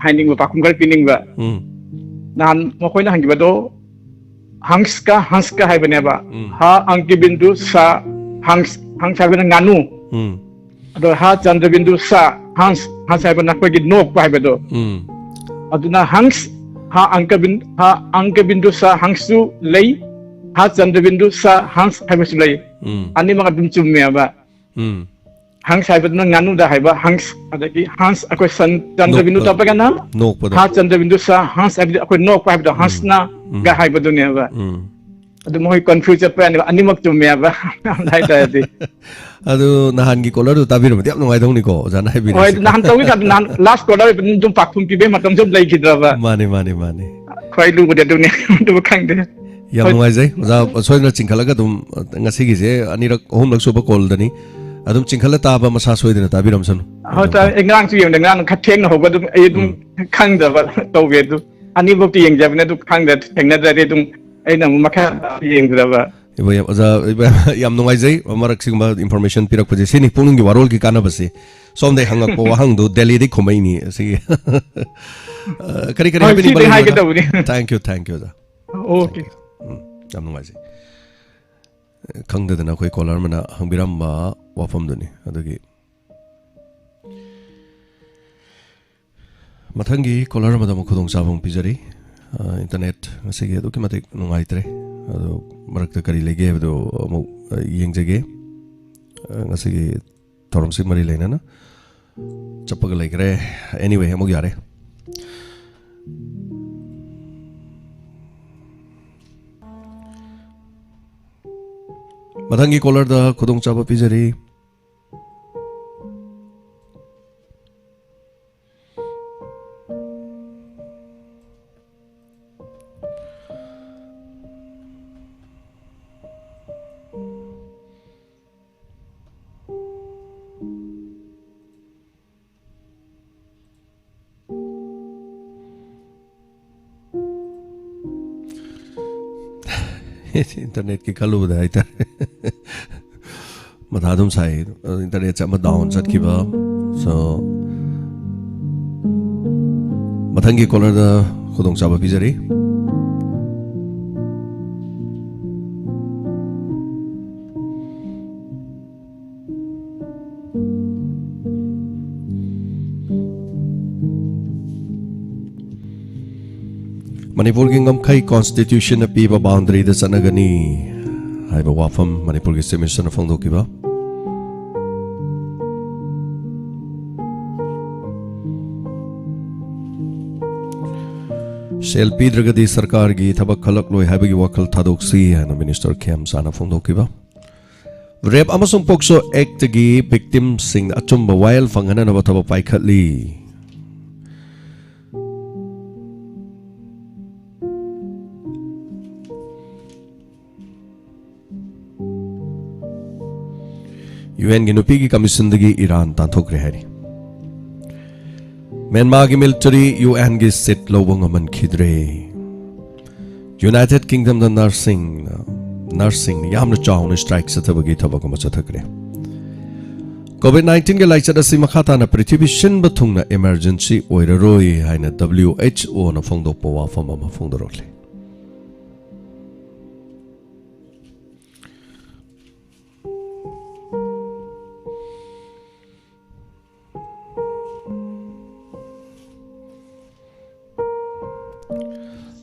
ꯍꯥꯏꯅꯤꯡꯕ, ꯄꯥꯎꯈꯨꯝ ꯈꯔ ꯄꯤꯅꯤꯡꯕ꯫ ꯎꯝ꯫ ꯅꯍꯥꯟ ꯃꯈꯣꯏꯅ ꯍꯪꯈꯤꯕꯗꯣ ꯍꯪꯁꯀ, ꯍꯪꯁꯀ ꯍꯥꯏꯕꯅꯦꯕ꯫ ꯎꯝ꯫ ꯍ ꯑꯪꯀꯤ ꯕꯤꯟꯗꯨ ꯁ, ꯍꯪꯁ, ꯍꯪꯁ ꯍꯥꯏꯕꯅ ꯉꯥꯅꯨ꯫ ꯎꯝ꯫ ꯑꯗꯣ ꯍꯥ ꯆꯟꯗ꯭ꯔꯕꯤꯟꯗꯨ ꯁꯥ, ꯍꯪꯁ, ꯍꯪꯁ ꯍꯥꯏꯕ ꯅꯈꯣꯏꯒꯤ ꯅꯣꯛꯄ ꯍꯥꯏꯕꯗꯣ꯫ ꯎꯝ꯫ ꯑꯗꯨꯅ ꯍꯪꯁ, ꯍꯥ ꯑꯪꯀꯕꯤꯟ-, ꯍꯥ ꯑꯪꯀꯕꯤꯟꯗꯨ ꯁꯥ ꯍꯪꯁꯁꯨ ꯂꯩ, ꯍꯥ ꯆꯟꯗ꯭ꯔꯕꯤꯟꯗꯨ ꯁꯥ ꯍꯪꯁ ꯍꯥꯏꯕꯁꯨ ꯂꯩ꯫ ꯎꯝ꯫ ꯑꯅꯤꯃꯛ ꯑꯗꯨꯝ ꯆꯨꯝꯃꯦꯕ꯫ ꯎꯝ꯫ ꯍꯪꯁ ꯍꯥꯏꯕꯗꯨꯅ ꯉꯥꯅꯨꯗ ꯍꯥꯏꯕ ꯍꯪꯁ, ꯑꯗꯒꯤ ꯍꯪꯁ ꯑꯩꯈꯣꯏ ꯁꯟ ꯆꯟꯗ꯭ꯔꯕꯤꯟꯗꯨ ꯅꯣꯛꯄ꯫ ꯇꯞꯄꯒꯅ ꯅꯣꯛꯄꯗꯣ꯫ ꯍꯥ ꯆꯟꯗ꯭ꯔꯕꯤꯟꯗꯨ ꯁꯥ ꯍꯪꯁ ꯍꯥꯏꯕꯗꯤ ꯑꯩꯈꯣꯏ ꯅꯣꯛꯄ ꯍꯥꯏꯕꯗꯣ ꯎꯝ꯫ ꯍꯪꯁꯅ ꯎꯝ꯫ ꯒ ꯍꯥꯏꯕꯗꯨꯅꯦꯕ꯫ ꯎꯝ꯫ ꯑꯗꯨ ꯃꯈꯣꯏ confuse ꯆꯠꯄ ꯌꯥꯅꯤꯕ, ꯑꯅꯤꯃꯛ ꯆꯨꯝꯃꯦꯕ ꯍꯥꯏ ꯇꯥꯔꯗꯤ꯫ ꯑꯗꯨ ꯅꯍꯥꯟꯒꯤ caller ꯗꯨ ꯇꯥꯕꯤꯔꯝꯃꯗꯤ ꯌꯥꯝ ꯅꯨꯡꯉꯥꯏꯗꯧꯅꯤꯀꯣ, ꯑꯣꯖꯥꯅ ꯍꯣꯏ, ꯍꯥꯏꯕꯤꯔꯤꯁꯦ꯫ ꯅꯍꯥꯟ ꯇꯧꯔꯤꯀꯥꯟꯗ, ꯅꯍꯥꯟ last caller ꯑꯣꯏꯕꯅꯤꯅ ꯑꯗꯨꯝ ꯄꯥꯎꯈꯨꯝ ꯄꯤꯕꯩ ꯃꯇꯝꯁꯨ ꯂꯩꯈꯤꯗ꯭ꯔꯕ꯫ ꯃꯥꯅꯤ, ꯃꯥꯅꯤ, ꯃꯥꯅꯤ꯫ ꯈ꯭ꯋꯥꯏ ꯂꯨꯕꯗꯤ ꯑꯗꯨꯅꯤ, ꯑꯗꯨꯕꯨ ꯈꯪꯗꯦ꯫ ꯌꯥꯝ ꯍꯣꯏ꯫ ꯅꯨꯡꯉꯥꯏꯖꯩ, ꯑꯣꯖꯥ꯫ ꯁꯣꯏꯗꯅ ꯆꯤꯡꯈꯠꯂꯒ ꯑꯗꯨꯝ, ꯉꯁꯤꯒꯤꯁꯦ ꯑꯅꯤꯔꯛ, ꯑꯍꯨꯝꯂꯛ ꯁꯨꯕ call ꯗꯅꯤ꯫ ꯑꯗꯨꯝ ꯆꯤꯡꯈꯠꯂ ꯇꯥꯕ ꯃꯁꯥ ꯁꯣꯏꯗꯅ ꯇꯥꯕꯤꯔꯝꯁꯅꯨ꯫ ꯍꯣꯏ, ꯇꯥꯏ꯫ ꯑꯩ ꯉꯔꯥꯡꯁꯨ ꯌꯦꯡꯗꯦ, ꯉꯔꯥꯡ ꯈꯔ ꯊꯦꯡꯅ ꯍꯧꯕ, ꯑꯗꯨꯝ ꯑꯩ ꯑꯗꯨꯝ ꯎꯝ꯫ ꯈꯪꯗꯕ ꯇꯧꯒꯦ꯫ ꯑꯗꯨ ꯑꯅꯤꯃꯛꯇꯤ ꯌꯦꯡꯖꯕꯅꯦ, ꯑꯗꯨ ꯈꯪꯗ-, ꯊꯦꯡꯅꯗ꯭ꯔꯗꯤ ꯑꯗꯨꯝ ꯑꯩꯅ ꯑꯃꯨꯛ ꯃꯈꯥ ꯌꯦꯡꯗ꯭ꯔꯕ꯫ ꯏꯕꯣ, ꯌꯥꯝ, ꯑꯣꯖꯥ, ꯏꯕꯣ, ꯌꯥꯝ ꯅꯨꯡꯉꯥꯏꯖꯩ ꯃꯔꯛ ꯁꯤꯒꯨꯝꯕ information ꯄꯤꯔꯛꯄꯁꯦ꯫ ꯁꯤꯅꯤ ꯄꯨꯛꯅꯤꯡꯒꯤ ꯋꯥꯔꯣꯜꯒꯤ ꯀꯥꯟꯅꯕꯁꯦ꯫ ꯁꯣꯝꯗꯒꯤ ꯍꯪꯉꯛꯄ ꯋꯥꯍꯪꯗꯨ ꯗꯦꯜꯂꯤꯗꯒꯤ ꯈꯨꯝꯃꯛꯏꯅꯤ꯫ ꯑꯁꯤꯒꯤ, ꯑ, ꯀꯔꯤ ꯀꯔꯤ ꯍꯣꯏ, ꯍꯥꯏꯕꯤꯅꯤꯡꯕ ꯁꯤꯗꯤ ꯂꯩꯕꯅꯣ? ꯍꯥꯏꯒꯦ ꯇꯧꯕꯅꯤ꯫ Thank you, thank you, ꯑꯣꯖꯥ꯫ Okay. Thank you. ꯎꯝ, ꯌꯥꯝ ꯅꯨꯡꯉꯥꯏꯖꯩ꯫ ꯈꯪꯗꯗꯅ ꯑꯩꯈꯣꯏ caller ꯑꯃꯅ ꯍꯪꯕꯤꯔꯝꯕ ꯋꯥꯐꯝꯗꯨꯅꯤ꯫ ꯑꯗꯨꯒꯤ ꯃꯊꯪꯒꯤ caller ꯑꯃꯗ ꯑꯃꯨꯛ ꯈꯨꯗꯣꯡꯆꯥꯕ ꯑꯃꯨꯛ ꯄꯤꯖꯔꯤ꯫ ꯑ, internet ꯉꯁꯤꯒꯤ ꯑꯗꯨꯛꯀꯤ ꯃꯇꯤꯛ ꯅꯨꯡꯉꯥꯏꯇ꯭ꯔꯦ꯫ ꯑꯗꯣ ꯃꯔꯛꯇ ꯀꯔꯤ ꯂꯩꯒꯦ ꯍꯥꯏꯕꯗꯨ ꯑꯃꯨꯛ, ꯑ, ꯌꯦꯡꯖꯒꯦ꯫ ꯑ, ꯉꯁꯤꯒꯤ ꯊꯧꯔꯝꯁꯤ ꯃꯔꯤ ꯂꯩꯅꯅ ꯆꯞꯄꯒ ꯂꯩꯈ꯭ꯔꯦ꯫ Anyway, ꯑꯃꯨꯛ ꯌꯥꯔꯦ꯫ ꯃꯊꯪꯒꯤ caller ꯗ ꯈꯨꯗꯣꯡꯆꯥꯕ ꯄꯤꯖꯔꯤ꯫ Internet ꯀꯤ ꯈꯜꯂꯨꯕꯗ ꯍꯥꯏꯇꯥꯔꯦ꯫ ꯃꯊꯥ ꯑꯗꯨꯝ ꯁꯥꯏ꯫ Internet ꯁꯦ ꯑꯃ down ꯆꯠꯈꯤꯕ꯫ So, ꯃꯊꯪꯒꯤ caller ꯗ ꯈꯨꯗꯣꯡꯆꯥꯕ ꯄꯤꯖꯔꯤ꯫ ꯃꯅꯤꯄꯨꯔꯒꯤ ꯉꯝꯈꯩ ꯀꯣꯟꯁꯇꯤꯇ꯭ꯌꯨꯁꯟꯅ ꯄꯤꯕ ꯕꯥꯎꯟꯗꯔꯤꯗ ꯆꯠꯅꯒꯅꯤ ꯍꯥꯏꯕ ꯋꯥꯐꯝ ꯃꯅꯤꯄꯨꯔꯒꯤ ꯆꯤꯐ ꯃꯤꯅꯤꯁꯇꯔꯅ ꯐꯣꯡꯗꯣꯛꯈꯤꯕ꯫ ꯁꯦꯜ ꯄꯤꯗ꯭ꯔꯒꯗꯤ ꯁꯔꯀꯥꯔꯒꯤ ꯊꯕꯛ ꯈꯜꯂꯛꯂꯣꯏ ꯍꯥꯏꯕꯒꯤ ꯋꯥꯈꯜ ꯊꯥꯗꯣꯛꯁꯤ ꯍꯥꯏꯅ ꯃꯤꯅꯤꯁꯇꯔ ꯈꯦꯝꯆꯥꯅ ꯐꯣꯡꯗꯣꯛꯈꯤꯕ꯫ ꯔꯦꯞ ꯑꯃꯁꯨꯡ ꯄꯣꯛꯁꯣ ꯑꯦꯛꯇꯒꯤ ꯚꯤꯛꯇꯤꯝꯁꯤꯡ ꯑꯆꯨꯝꯕ ꯋꯥꯌꯦꯜ ꯐꯪꯍꯟꯅꯕ ꯊꯕꯛ ꯄꯥꯏꯈꯠꯂꯤ꯫ ꯌꯨ ꯑꯦꯟꯒꯤ ꯅꯨꯄꯤꯒꯤ ꯀꯃꯤꯁꯟꯗꯒꯤ ꯏꯔꯥꯟ ꯇꯥꯟꯊꯣꯛꯈ꯭ꯔꯦ ꯍꯥꯏꯔꯤ꯫ ꯃ꯭ꯌꯥꯟꯃꯥꯔꯒꯤ ꯃꯤꯂꯤꯇꯔꯤ ꯌꯨ ꯑꯦꯟꯒꯤ ꯁꯤꯠ ꯂꯧꯕ ꯉꯝꯍꯟꯈꯤꯗ꯭ꯔꯦ꯫ ꯌꯨꯅꯥꯏꯇꯦꯗ ꯀꯤꯡꯗꯝꯗ ꯅꯔꯁꯁꯤꯡꯅ, ꯅꯔꯁꯁꯤꯡꯅ ꯌꯥꯝꯅ ꯆꯥꯎꯅ ꯁ꯭ꯇ꯭ꯔꯥꯏꯛ ꯆꯠꯊꯕꯒꯤ ꯊꯕꯛ ꯑꯃ ꯆꯠꯊꯈ꯭ꯔꯦ꯫ ꯀꯣꯚꯤꯗ ꯅꯥꯏꯟꯇꯤꯟꯒꯤ ꯂꯥꯏꯆꯠ ꯑꯁꯤ ꯃꯈꯥ ꯇꯥꯅ ꯄ꯭ꯔꯤꯊꯤꯕꯤ ꯁꯤꯟꯕ ꯊꯨꯡꯅ ꯏꯃꯔꯖꯦꯟꯁꯤ ꯑꯣꯏꯔꯔꯣꯏ ꯍꯥꯏꯅ ꯗꯕ꯭ꯂꯤꯌꯨ ꯑꯩꯆ ꯑꯣꯅ ꯐꯣꯡꯗꯣꯛꯄ ꯋꯥꯐꯝ ꯑꯃ ꯐꯣꯡꯗꯣꯔꯛꯂꯤ꯫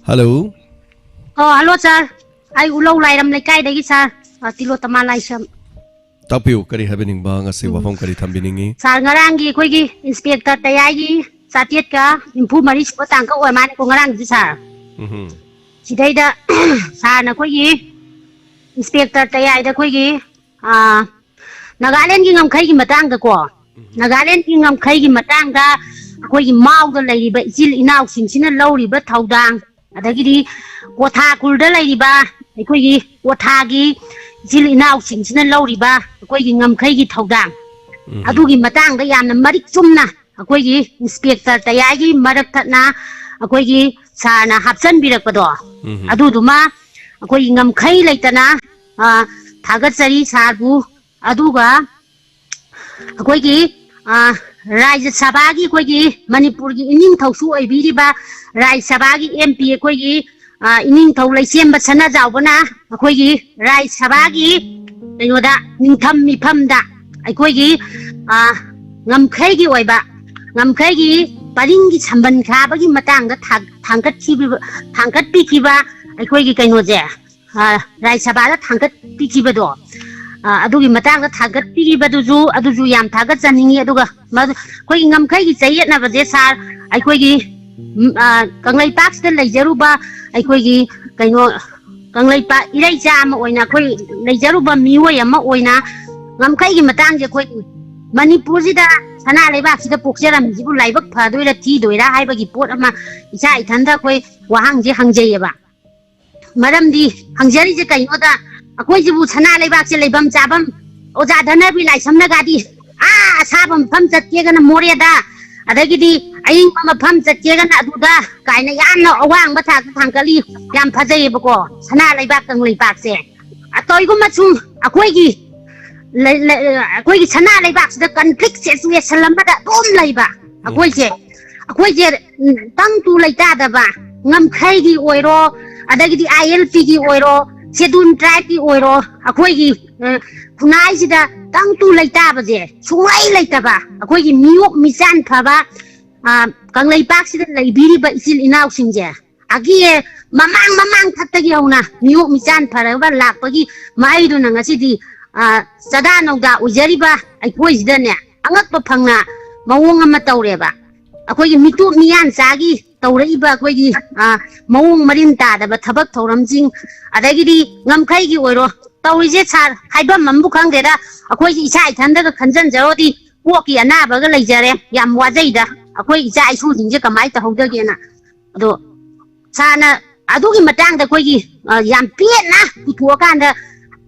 ꯍꯜꯂꯣ꯫ ꯑꯣ, ꯍꯜꯂꯣ ꯁꯥꯔ, ꯑꯩ ꯎꯂꯧ ꯂꯥꯏꯔꯝ ꯂꯩꯀꯥꯏꯗꯒꯤ ꯁꯥꯔ, ꯑ, ꯇꯤꯂꯣꯇꯃꯥ ꯂꯥꯏꯁ꯭ꯔꯝ꯫ ꯇꯥꯛꯄꯤꯌꯨ, ꯀꯔꯤ ꯍꯥꯏꯕꯤꯅꯤꯡꯕ, ꯉꯁꯤ ꯎꯝ꯫ ꯋꯥꯐꯝ ꯀꯔꯤ ꯊꯝꯕꯤꯅꯤꯡꯉꯤ? ꯁꯥꯔ, ꯉꯔꯥꯡꯒꯤ ꯑꯩꯈꯣꯏꯒꯤ ꯏꯟꯁꯄꯦꯛꯇꯔ ꯇꯌꯥꯏꯒꯤ ꯆꯥꯇ꯭ꯔꯦꯠꯀ ꯅꯤꯐꯨ ꯃꯔꯤ ꯁꯨꯕ ꯇꯥꯡꯀꯛ ꯑꯣꯏ ꯃꯥꯜꯂꯦꯀꯣ ꯉꯔꯥꯡꯒꯤꯁꯦ ꯁꯥꯔ꯫ ꯎꯝꯍꯨꯝ꯫ ꯁꯤꯗꯩꯗ ꯁꯥꯔꯅ ꯑꯩꯈꯣꯏꯒꯤ ꯏꯟꯁꯄꯦꯛꯇꯔ ꯇꯌꯥꯏꯗ ꯑꯩꯈꯣꯏꯒꯤ, ꯑꯥ, ꯅꯥꯒꯥꯂꯦꯟꯒꯤ ꯉꯝꯈꯩꯒꯤ ꯃꯇꯥꯡꯗꯀꯣ, ꯅꯥꯒꯥꯂꯦꯟꯒꯤ ꯉꯝꯈꯩꯒꯤ ꯃꯇꯥꯡꯗ ꯑꯩꯈꯣꯏꯒꯤ ꯃꯥꯎꯗ ꯂꯩꯔꯤꯕ ꯏꯆꯤꯜ ꯏꯅꯥꯎꯁꯤꯡꯁꯤꯅ ꯂꯧꯔꯤꯕ ꯊꯧꯗꯥꯡ, ꯑꯗꯒꯤꯗꯤ ꯀꯣꯊꯥ ꯈꯨꯜꯗ ꯂꯩꯔꯤꯕ ꯑꯩꯈꯣꯏꯒꯤ ꯀꯣꯊꯥꯒꯤ ꯏꯆꯤꯜ ꯏꯅꯥꯎꯁꯤꯡꯁꯤꯅ ꯂꯧꯔꯤꯕ ꯑꯩꯈꯣꯏꯒꯤ ꯉꯝꯈꯩꯒꯤ ꯊꯧꯗꯥꯡ, ꯎꯝ꯫ ꯑꯗꯨꯒꯤ ꯃꯇꯥꯡꯗ ꯌꯥꯝꯅ ꯃꯔꯤꯛ ꯆꯨꯝꯅ ꯑꯩꯈꯣꯏꯒꯤ ꯏꯟꯁꯄꯦꯛꯇꯔ ꯇꯌꯥꯏꯒꯤ ꯃꯔꯛ ꯊꯠꯅ ꯑꯩꯈꯣꯏꯒꯤ ꯁꯥꯔꯅ ꯍꯥꯞꯆꯤꯟꯕꯤꯔꯛꯄꯗꯣ, ꯎꯝ꯫ ꯑꯗꯨꯗꯨꯃ ꯑꯩꯈꯣꯏꯒꯤ ꯉꯝꯈꯩ ꯂꯩꯇꯅ, ꯑ, ꯊꯥꯒꯠꯆꯔꯤ ꯁꯥꯔꯕꯨ꯫ ꯑꯗꯨꯒ ꯑꯩꯈꯣꯏꯒꯤ, ꯑ, ꯔꯥꯖ꯭ꯌ ꯁꯚꯥꯒꯤ ꯑꯩꯈꯣꯏꯒꯤ ꯃꯅꯤꯄꯨꯔꯒꯤ ꯏꯅꯤꯡꯊꯧꯁꯨ ꯑꯣꯏꯕꯤꯔꯤꯕ ꯔꯥꯖ꯭ꯌ ꯁꯚꯥꯒꯤ ꯑꯦꯝ ꯄꯤ ꯑꯩꯈꯣꯏꯒꯤ, ꯑ, ꯏꯅꯤꯡꯊꯧ ꯂꯩꯁꯦꯝꯕ ꯁꯅꯥꯖꯥꯎꯕꯅ ꯑꯩꯈꯣꯏꯒꯤ ꯔꯥꯖ꯭ꯌ ꯁꯚꯥꯒꯤ ꯀꯩꯅꯣꯗ, ꯅꯤꯡꯊꯝ ꯃꯤꯐꯝꯗ ꯑꯩꯈꯣꯏꯒꯤ, ꯑ, ꯉꯝꯈꯩꯒꯤ ꯑꯣꯏꯕ, ꯉꯝꯈꯩꯒꯤ ꯄꯔꯤꯡꯒꯤ ꯁꯝꯕꯟ ꯈꯥꯕꯒꯤ ꯃꯇꯥꯡꯗ ꯊꯥ-, ꯊꯥꯡꯒꯠꯈꯤꯕ-, ꯊꯥꯡꯒꯠꯄꯤꯈꯤꯕ ꯑꯩꯈꯣꯏꯒꯤ ꯀꯩꯅꯣꯁꯦ, ꯑ, ꯔꯥꯖ꯭ꯌ ꯁꯚꯥꯗ ꯊꯥꯡꯒꯠꯄꯤꯈꯤꯕꯗꯣ, ꯑ, ꯑꯗꯨꯒꯤ ꯃꯇꯥꯡꯗ ꯊꯥꯡꯒꯠꯄꯤꯈꯤꯕꯗꯨꯁꯨ, ꯑꯗꯨꯁꯨ ꯌꯥꯝ ꯊꯥꯒꯠꯆꯅꯤꯡꯉꯤ꯫ ꯑꯗꯨꯒ ꯃꯗꯨ, ꯑꯩꯈꯣꯏꯒꯤ ꯉꯝꯈꯩꯒꯤ ꯆꯌꯦꯠꯅꯕꯁꯦ ꯁꯥꯔ, ꯑꯩꯈꯣꯏꯒꯤ, ꯎꯝ, ꯑ, ꯀꯪꯂꯩꯄꯥꯛꯁꯤꯗ ꯂꯩꯖꯔꯨꯕ ꯑꯩꯈꯣꯏꯒꯤ ꯀꯩꯅꯣ, ꯀꯪꯂꯩꯄꯥꯛ ꯏꯔꯩꯆꯥ ꯑꯃ ꯑꯣꯏꯅ, ꯑꯩꯈꯣꯏ ꯂꯩꯖꯔꯨꯕ ꯃꯤꯑꯣꯏ ꯑꯃ ꯑꯣꯏꯅ ꯉꯝꯈꯩꯒꯤ ꯃꯇꯥꯡꯁꯦ ꯑꯩꯈꯣꯏ ꯃꯅꯤꯄꯨꯔꯁꯤꯗ, ꯁꯅꯥ ꯂꯩꯕꯥꯛꯁꯤꯗ ꯄꯣꯛꯆꯔꯝꯃꯤꯁꯤꯕꯨ ꯂꯥꯏꯕꯛ ꯐꯗꯣꯏꯔꯥ ꯊꯤꯗꯣꯏꯔꯥ ꯍꯥꯏꯕꯒꯤ ꯄꯣꯠ ꯑꯃ ꯏꯁꯥ ꯏꯊꯟꯗ ꯑꯩꯈꯣꯏ ꯋꯥꯍꯪꯁꯦ ꯍꯪꯖꯩꯌꯦꯕ꯫ ꯃꯔꯝꯗꯤ ꯍꯪꯖꯔꯤꯁꯦ ꯀꯩꯅꯣꯗ, ꯑꯩꯈꯣꯏꯁꯤꯕꯨ ꯁꯅꯥ ꯂꯩꯕꯥꯛꯁꯦ ꯂꯩꯐꯝ ꯆꯥꯐꯝ, ꯑꯣꯖꯥ ꯙꯅꯕꯤ ꯂꯥꯏꯁ꯭ꯔꯝꯅꯒꯗꯤ ꯑꯥ ꯑꯁꯥꯕ ꯃꯐꯝ ꯆꯠꯀꯦꯒꯅ ꯃꯣꯔꯦꯗ, ꯑꯗꯒꯤꯗꯤ ꯑꯏꯪꯕ ꯃꯐꯝ ꯆꯠꯀꯦꯒꯅ ꯑꯗꯨꯗ ꯀꯥꯏꯅ ꯌꯥꯝꯅ ꯑꯋꯥꯡꯕ ꯊꯥꯛꯇ ꯊꯥꯡꯒꯠꯂꯤ, ꯌꯥꯝ ꯐꯖꯩꯌꯦꯕꯀꯣ ꯁꯅꯥ ꯂꯩꯕꯥꯛ ꯀꯪꯂꯩꯄꯥꯛꯁꯦ꯫ ꯑꯇꯧꯏꯒꯨꯝꯕ ꯁꯨꯝ ꯑꯩꯈꯣꯏꯒꯤ ꯂꯩ-, ꯂꯩ-, ꯑꯩꯈꯣꯏꯒꯤ ꯁꯅꯥ ꯂꯩꯕꯥꯛꯁꯤꯗ conflict situation ꯑꯃꯗ ꯑꯗꯨꯝ ꯂꯩꯕ ꯎꯝ꯫ ꯑꯩꯈꯣꯏꯁꯦ, ꯑꯩꯈꯣꯏꯁꯦ, ꯎꯝ, ꯇꯪ ꯇꯨ ꯂꯩꯇꯥꯗꯕ, ꯉꯝꯈꯩꯒꯤ ꯑꯣꯏꯔꯣ, ꯑꯗꯒꯤꯗꯤ ꯑꯥꯏ ꯑꯦꯜ ꯄꯤꯒꯤ ꯑꯣꯏꯔꯣ, Scheduled Tribeꯀꯤ ꯑꯣꯏꯔꯣ, ꯑꯩꯈꯣꯏꯒꯤ, ꯑ, ꯈꯨꯟꯅꯥꯏꯁꯤꯗ ꯇꯪ ꯇꯨ ꯂꯩꯇꯥꯕꯁꯦ ꯁꯨꯡꯂꯩ ꯂꯩꯇꯕ, ꯑꯩꯈꯣꯏꯒꯤ ꯃꯤꯑꯣꯛ ꯃꯤꯆꯥꯟ ꯐꯕ, ꯑ, ꯀꯪꯂꯩꯄꯥꯛꯁꯤꯗ ꯂꯩꯕꯤꯔꯤꯕ ꯏꯆꯤꯜ ꯏꯅꯥꯎꯁꯤꯡꯁꯦ, ꯑꯒꯤ ꯃꯃꯥꯡ ꯃꯃꯥꯡ ꯊꯛꯇꯒꯤ ꯍꯧꯅ ꯃꯤꯑꯣꯛ ꯃꯤꯆꯥꯟ ꯐꯔꯒ ꯂꯥꯛꯄꯒꯤ ꯃꯍꯩꯗꯨꯅ ꯉꯁꯤꯗꯤ, ꯑ, ꯆꯥꯗꯥ ꯅꯧꯗꯥ ꯑꯣꯏꯖꯔꯤꯕ ꯑꯩꯈꯣꯏꯁꯤꯗꯅꯦ, ꯑꯉꯛꯄ ꯐꯪꯅ ꯃꯑꯣꯡ ꯑꯃ ꯇꯧꯔꯦꯕ꯫ ꯑꯩꯈꯣꯏꯒꯤ ꯃꯤꯇꯣꯞ ꯃꯤꯌꯥꯟꯆꯥꯒꯤ ꯇꯧꯔꯛꯏꯕ ꯑꯩꯈꯣꯏꯒꯤ, ꯑ, ꯃꯑꯣꯡ ꯃꯔꯤꯟ ꯇꯥꯗꯕ ꯊꯕꯛ ꯊꯧꯔꯝꯁꯤꯡ, ꯑꯗꯒꯤꯗꯤ ꯉꯝꯈꯩꯒꯤ ꯑꯣꯏꯔꯣ, ꯇꯧꯔꯤꯁꯦ ꯁꯥꯔ, ꯍꯥꯏꯐꯝ ꯑꯃꯕꯨ ꯈꯪꯗꯦꯗ꯫ ꯑꯩꯈꯣꯏꯁꯦ ꯏꯁꯥ ꯏꯊꯟꯗꯒ ꯈꯟꯖꯟꯖꯔꯨꯔꯗꯤ ꯀꯣꯛꯀꯤ ꯑꯅꯥꯕꯒ ꯂꯩꯖꯔꯦ, ꯌꯥꯝ ꯋꯥꯖꯩꯗ꯫ ꯑꯩꯈꯣꯏ ꯏꯆꯥ ꯏꯁꯨꯁꯤꯡꯁꯦ ꯀꯃꯥꯏꯅ ꯇꯧꯍꯧꯗꯒꯦꯅ꯫ ꯑꯗꯣ ꯁꯥꯔꯅ ꯑꯗꯨꯒꯤ ꯃꯇꯥꯡꯗ ꯑꯩꯈꯣꯏꯒꯤ, ꯑ, ꯌꯥꯝ ꯄꯦꯟꯅ ꯄꯨꯊꯣꯛꯑꯀꯥꯟꯗ,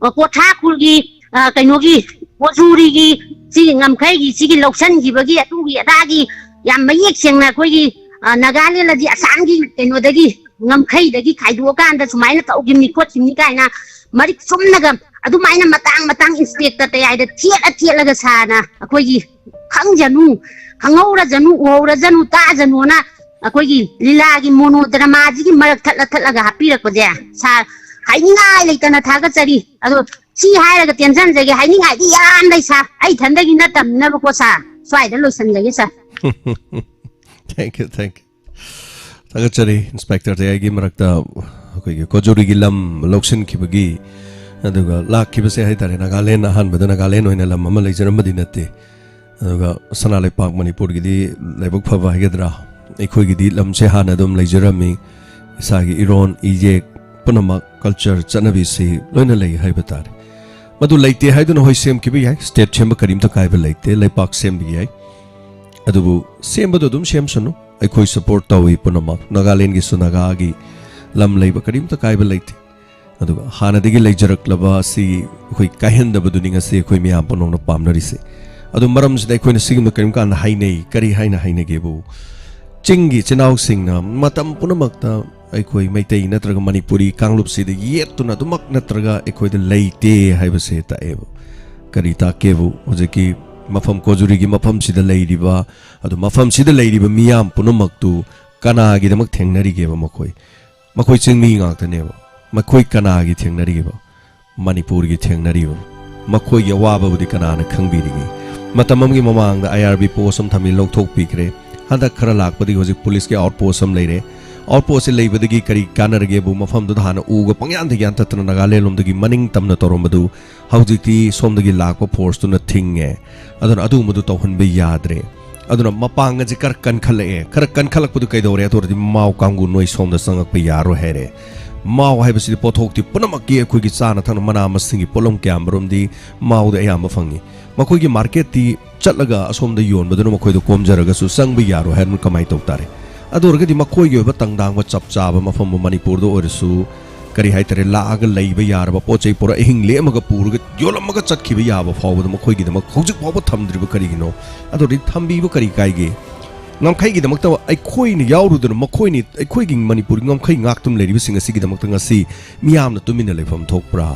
ꯑ, ꯀꯣꯊꯥ ꯈꯨꯜꯒꯤ, ꯑ, ꯀꯩꯅꯣꯒꯤ, ꯃꯣꯖꯨꯔꯤꯒꯤ, ꯁꯤꯒꯤ ꯉꯝꯈꯩꯒꯤ, ꯁꯤꯒꯤ ꯂꯧꯁꯟꯈꯤꯕꯒꯤ, ꯑꯗꯨꯒꯤ ꯑꯗꯥꯒꯤ ꯌꯥꯝ ꯃꯌꯦꯛ ꯁꯦꯡꯅ ꯑꯩꯈꯣꯏꯒꯤ, ꯑ, ꯅꯥꯒꯥꯂꯦꯟ ꯑꯁꯤ ꯑꯁꯥꯝꯒꯤ ꯀꯩꯅꯣꯗꯒꯤ, ꯉꯝꯈꯩꯗꯒꯤ ꯈꯥꯏꯗꯣꯛꯑꯀꯥꯟꯗ ꯁꯨꯃꯥꯏꯅ ꯇꯧꯈꯤꯕꯅꯤ ꯈꯣꯠꯈꯤꯕꯅꯤ ꯀꯥꯏꯅ ꯃꯔꯤꯛ ꯆꯨꯝꯅꯒ ꯑꯗꯨꯃꯥꯏꯅ ꯃꯇꯥꯡ ꯃꯇꯥꯡ inspector ꯇꯌꯥꯏꯗ ꯊꯦꯠꯂ ꯊꯦꯠꯂꯒ ꯁꯥꯔꯅ ꯑꯩꯈꯣꯏꯒꯤ ꯈꯪꯖꯅꯨ, ꯈꯪꯍꯧꯔꯖꯅꯨ, ꯎꯍꯧꯔꯖꯅꯨ, ꯇꯥꯖꯅꯨꯅ ꯑꯩꯈꯣꯏꯒꯤ ꯂꯤꯂꯥꯒꯤ mono dramaꯁꯤꯒꯤ ꯃꯔꯛ ꯊꯠꯂ ꯊꯠꯂꯒ ꯍꯥꯞꯄꯤꯔꯛꯄꯁꯦ ꯁꯥꯔ, ꯍꯥꯏꯅꯤꯡꯉꯥꯏ ꯂꯩꯇꯅ ꯊꯥꯒꯠꯆꯔꯤ꯫ ꯑꯗꯣ ꯁꯤ ꯍꯥꯏꯔꯒ ꯇꯦꯟꯁꯤꯟꯖꯒꯦ, ꯍꯥꯏꯅꯤꯡꯉꯥꯏꯗꯤ ꯌꯥꯝ ꯂꯩ ꯁꯥꯔ, ꯑꯩ ꯏꯊꯟꯗꯒꯤ ꯅꯠꯇꯕꯅꯤꯅꯕꯀꯣ ꯁꯥꯔ, ꯁ꯭ꯋꯥꯏꯗ ꯂꯣꯏꯁꯤꯟꯖꯒꯦ ꯁꯥꯔ꯫ Thank you, thank you. ꯊꯥꯒꯠꯆꯔꯤ ꯏꯟꯁꯄꯦꯛꯇꯔꯗ ꯑꯩꯒꯤ ꯃꯔꯛꯇ ꯑꯩꯈꯣꯏꯒꯤ ꯀꯣꯖꯨꯔꯤꯒꯤ ꯂꯝ ꯂꯧꯁꯤꯟꯈꯤꯕꯒꯤ꯫ ꯑꯗꯨꯒ ꯂꯥꯛꯈꯤꯕꯁꯦ ꯍꯥꯏꯇꯥꯔꯦ, ꯅꯥꯒꯥꯂꯦꯟ, ꯑꯍꯥꯟꯕꯗ ꯅꯥꯒꯥꯂꯦꯟ ꯑꯣꯏꯅ ꯂꯝ ꯑꯃ ꯂꯩꯖꯔꯝꯕꯗꯤ ꯅꯠꯇꯦ꯫ ꯑꯗꯨꯒ ꯁꯅꯥ ꯂꯩꯄꯥꯛ ꯃꯅꯤꯄꯨꯔꯒꯤꯗꯤ ꯂꯥꯏꯕꯛ ꯐꯕ ꯍꯥꯏꯒꯗ꯭ꯔꯥ, ꯑꯩꯈꯣꯏꯒꯤꯗꯤ ꯂꯝꯁꯦ ꯍꯥꯟꯅ ꯑꯗꯨꯝ ꯂꯩꯖꯔꯝꯃꯤ꯫ ꯏꯁꯥꯒꯤ ꯏꯔꯣꯟ ꯏꯌꯦꯛ ꯄꯨꯝꯅꯃꯛ, ꯀꯜꯆꯔ, ꯆꯠꯅꯕꯤꯁꯤ ꯂꯣꯏꯅ ꯂꯩ ꯍꯥꯏꯕ ꯇꯥꯔꯦ꯫ ꯃꯗꯨ ꯂꯩꯇꯦ ꯍꯥꯏꯗꯨꯅ ꯍꯣꯏ ꯁꯦꯝꯈꯤꯕ ꯌꯥꯏ, ꯁ꯭ꯇꯦꯠ ꯁꯦꯝꯕ ꯀꯔꯤꯝꯇ ꯀꯥꯏꯕ ꯂꯩꯇꯦ, ꯂꯩꯄꯥꯛ ꯁꯦꯝꯕ ꯌꯥꯏ꯫ ꯑꯗꯨꯕꯨ ꯁꯦꯝꯕꯗꯣ ꯑꯗꯨꯝ ꯁꯦꯝꯁꯅꯨ, ꯑꯩꯈꯣꯏ ꯁꯄꯣꯔꯠ ꯇꯧꯏ ꯄꯨꯝꯅꯃꯛ꯫ ꯅꯥꯒꯥꯂꯦꯟꯒꯤꯁꯨ ꯅꯥꯒꯥꯒꯤ ꯂꯝ ꯂꯩꯕ ꯀꯔꯤꯝꯇ ꯀꯥꯏꯕ ꯂꯩꯇꯦ꯫ ꯑꯗꯨꯒ ꯍꯥꯟꯅꯗꯒꯤ ꯂꯩꯖꯔꯛꯂꯕ ꯑꯁꯤ ꯑꯩꯈꯣꯏ ꯀꯥꯏꯍꯟꯗꯕꯗꯨꯅꯤ ꯉꯁꯤ ꯑꯩꯈꯣꯏ ꯃꯤꯌꯥꯝ ꯄꯨꯝꯅꯃꯛꯅ ꯄꯥꯝꯅꯔꯤꯁꯦ꯫ ꯑꯗꯨ ꯃꯔꯝꯁꯤꯗ ꯑꯩꯈꯣꯏꯅ ꯁꯤꯒꯨꯝꯕ ꯀꯔꯤꯒꯨꯝꯕ ꯀꯥꯟꯗ ꯍꯥꯏꯅꯩ꯫ ꯀꯔꯤ ꯍꯥꯏꯅ ꯍꯥꯏꯅꯒꯦꯕꯨ, ꯆꯤꯡꯒꯤ ꯏꯆꯤꯟ ꯏꯅꯥꯎꯁꯤꯡꯅ ꯃꯇꯝ ꯄꯨꯝꯅꯃꯛꯇ ꯑꯩꯈꯣꯏ ꯃꯩꯇꯩ ꯅꯠꯇ꯭ꯔꯒ ꯃꯅꯤꯄꯨꯔꯤ ꯀꯥꯡꯂꯨꯞꯁꯤꯗ ꯌꯦꯠꯇꯨꯅ ꯑꯗꯨꯃꯛ ꯅꯠꯇ꯭ꯔꯒ ꯑꯩꯈꯣꯏꯗ ꯂꯩꯇꯦ ꯍꯥꯏꯕꯁꯦ ꯇꯥꯛꯑꯦꯕ꯫ ꯀꯔꯤ ꯇꯥꯛꯀꯦꯕꯨ, ꯍꯧꯖꯤꯛꯀꯤ ꯃꯐꯝ ꯀꯣꯖꯨꯔꯤꯒꯤ ꯃꯐꯝꯁꯤꯗ ꯂꯩꯔꯤꯕ, ꯑꯗꯨ ꯃꯐꯝꯁꯤꯗ ꯂꯩꯔꯤꯕ ꯃꯤꯌꯥꯝ ꯄꯨꯝꯅꯃꯛꯇꯨ ꯀꯅꯥꯒꯤꯗꯃꯛ ꯊꯦꯡꯅꯔꯤꯒꯦꯕ ꯃꯈꯣꯏ? ꯃꯈꯣꯏ ꯆꯤꯡꯃꯤ ꯉꯥꯛꯇꯅꯦꯕ꯫ ꯃꯈꯣꯏ ꯀꯅꯥꯒꯤ ꯊꯦꯡꯅꯔꯤꯕ? ꯃꯅꯤꯄꯨꯔꯒꯤ ꯊꯦꯡꯅꯔꯤꯕ꯫ ꯃꯈꯣꯏꯒꯤ ꯑꯋꯥꯕꯕꯨꯗꯤ ꯀꯅꯥꯅ ꯈꯪꯕꯤꯔꯤꯒꯦ? ꯃꯇꯝ ꯑꯃꯒꯤ ꯃꯃꯥꯡꯗ ꯑꯥꯏ ꯑꯥꯔ ꯕꯤ ꯄꯣꯁ ꯑꯃ ꯊꯝꯃꯤ, ꯂꯧꯊꯣꯛꯄꯤꯈ꯭ꯔꯦ꯫ ꯍꯟꯗꯛ ꯈꯔ ꯂꯥꯛꯄꯗꯒꯤ ꯍꯧꯖꯤꯛ ꯄꯨꯂꯤꯁꯀꯤ ꯑꯥꯎꯠ ꯄꯣꯁ ꯑꯃ ꯂꯩꯔꯦ꯫ ꯑꯥꯎꯠ ꯄꯣꯁꯁꯦ ꯂꯩꯕꯗꯒꯤ ꯀꯔꯤ ꯀꯥꯟꯅꯔꯒꯦꯕꯨ, ꯃꯐꯝꯗꯨꯗ ꯍꯥꯟꯅ ꯎꯒ ꯄꯪꯌꯥꯟꯗ ꯌꯥꯟꯊꯠꯇꯅ ꯅꯥꯒꯥꯂꯦꯟ ꯂꯣꯝꯗꯒꯤ ꯃꯅꯤꯡ ꯇꯝꯅ ꯇꯧꯔꯝꯕꯗꯨ ꯍꯧꯖꯤꯛꯇꯤ ꯁꯣꯝꯗꯒꯤ ꯂꯥꯛꯄ ꯐꯣꯔꯁꯇꯨꯅ ꯊꯤꯡꯉꯦ꯫ ꯑꯗꯨꯅ ꯑꯗꯨꯒꯨꯝꯕꯗꯨ ꯇꯧꯍꯟꯕ ꯌꯥꯗ꯭ꯔꯦ꯫ ꯑꯗꯨꯅ ꯃꯄꯥꯡꯒꯜꯁꯦ ꯈꯔ ꯀꯟꯈꯠꯂꯛꯑꯦ꯫ ꯈꯔ ꯀꯟꯈꯠꯂꯛꯄꯗꯨ ꯀꯩꯗꯧꯔꯦ? ꯑꯗꯨ ꯑꯣꯏꯔꯗꯤ ꯃꯥꯎ ꯀꯥꯡꯕꯨ ꯅꯣꯏ ꯁꯣꯝꯗ ꯆꯪꯉꯛꯄ ꯌꯥꯔꯣꯏ ꯍꯥꯏꯔꯦ꯫ ꯃꯥꯎ ꯍꯥꯏꯕꯁꯤꯗꯤ ꯄꯣꯠꯊꯣꯛꯇꯤ ꯄꯨꯝꯅꯃꯛꯀꯤ, ꯑꯩꯈꯣꯏꯒꯤ ꯆꯥꯅ ꯊꯛꯅ ꯃꯅꯥ ꯃꯁꯤꯡꯒꯤ ꯄꯣꯠꯂꯝ ꯀꯌꯥ ꯃꯔꯨꯝꯗꯤ ꯃꯥꯎꯗ ꯑꯌꯥꯝꯕ ꯐꯪꯉꯤ꯫ ꯃꯈꯣꯏꯒꯤ ꯃꯥꯔꯀꯦꯠꯇꯤ ꯆꯠꯂꯒ ꯑꯁꯣꯝꯗ ꯌꯣꯟꯕꯗꯨꯅ ꯃꯈꯣꯏꯗ ꯀꯣꯝꯖꯔꯒꯁꯨ ꯆꯪꯕ ꯌꯥꯔꯣꯏ ꯍꯥꯏꯗꯨꯅ ꯀꯃꯥꯏꯅ ꯇꯧ ꯇꯥꯔꯦ? ꯑꯗꯨ ꯑꯣꯏꯔꯒꯗꯤ ꯃꯈꯣꯏꯒꯤ ꯑꯣꯏꯕ ꯇꯪꯗꯥꯡꯕ ꯆꯞ ꯆꯥꯕ ꯃꯐꯝ ꯑꯃ ꯃꯅꯤꯄꯨꯔꯗ ꯑꯣꯏꯔꯁꯨ, ꯀꯔꯤ ꯍꯥꯏꯇꯥꯔꯦ, ꯂꯥꯛꯑꯒ ꯂꯩꯕ ꯌꯥꯔꯕ ꯄꯣꯠ ꯆꯩ ꯄꯨꯔꯥ ꯑꯍꯤꯡ ꯂꯦꯛꯑꯝꯃꯒ ꯄꯨꯔꯒ ꯌꯣꯜꯂꯝꯃꯒ ꯆꯠꯈꯤꯕ ꯌꯥꯕ ꯐꯥꯎꯕꯗ ꯃꯈꯣꯏꯒꯤꯗꯃꯛ ꯍꯧꯖꯤꯛ ꯐꯥꯎꯕ ꯊꯝꯗ꯭ꯔꯤꯕ ꯀꯔꯤꯒꯤꯅꯣ? ꯑꯗꯨ ꯑꯣꯏꯔꯗꯤ ꯊꯝꯕꯤꯕ ꯀꯔꯤ ꯀꯥꯏꯒꯦ? ꯉꯝꯈꯩꯒꯤꯗꯃꯛꯇ ꯑꯩꯈꯣꯏꯅ ꯌꯥꯎꯔꯨꯗꯅ ꯃꯈꯣꯏꯅꯤ, ꯑꯩꯈꯣꯏꯒꯤ ꯃꯅꯤꯄꯨꯔꯒꯤ ꯉꯝꯈꯩ ꯉꯥꯛꯇꯨꯅ ꯂꯩꯔꯤꯕꯁꯤꯡ ꯑꯁꯤꯒꯤꯗꯃꯛꯇ ꯉꯁꯤ ꯃꯤꯌꯥꯝꯅ ꯇꯨꯃꯤꯟꯅ ꯂꯩꯐꯝ ꯊꯣꯛꯄ꯭ꯔꯥ?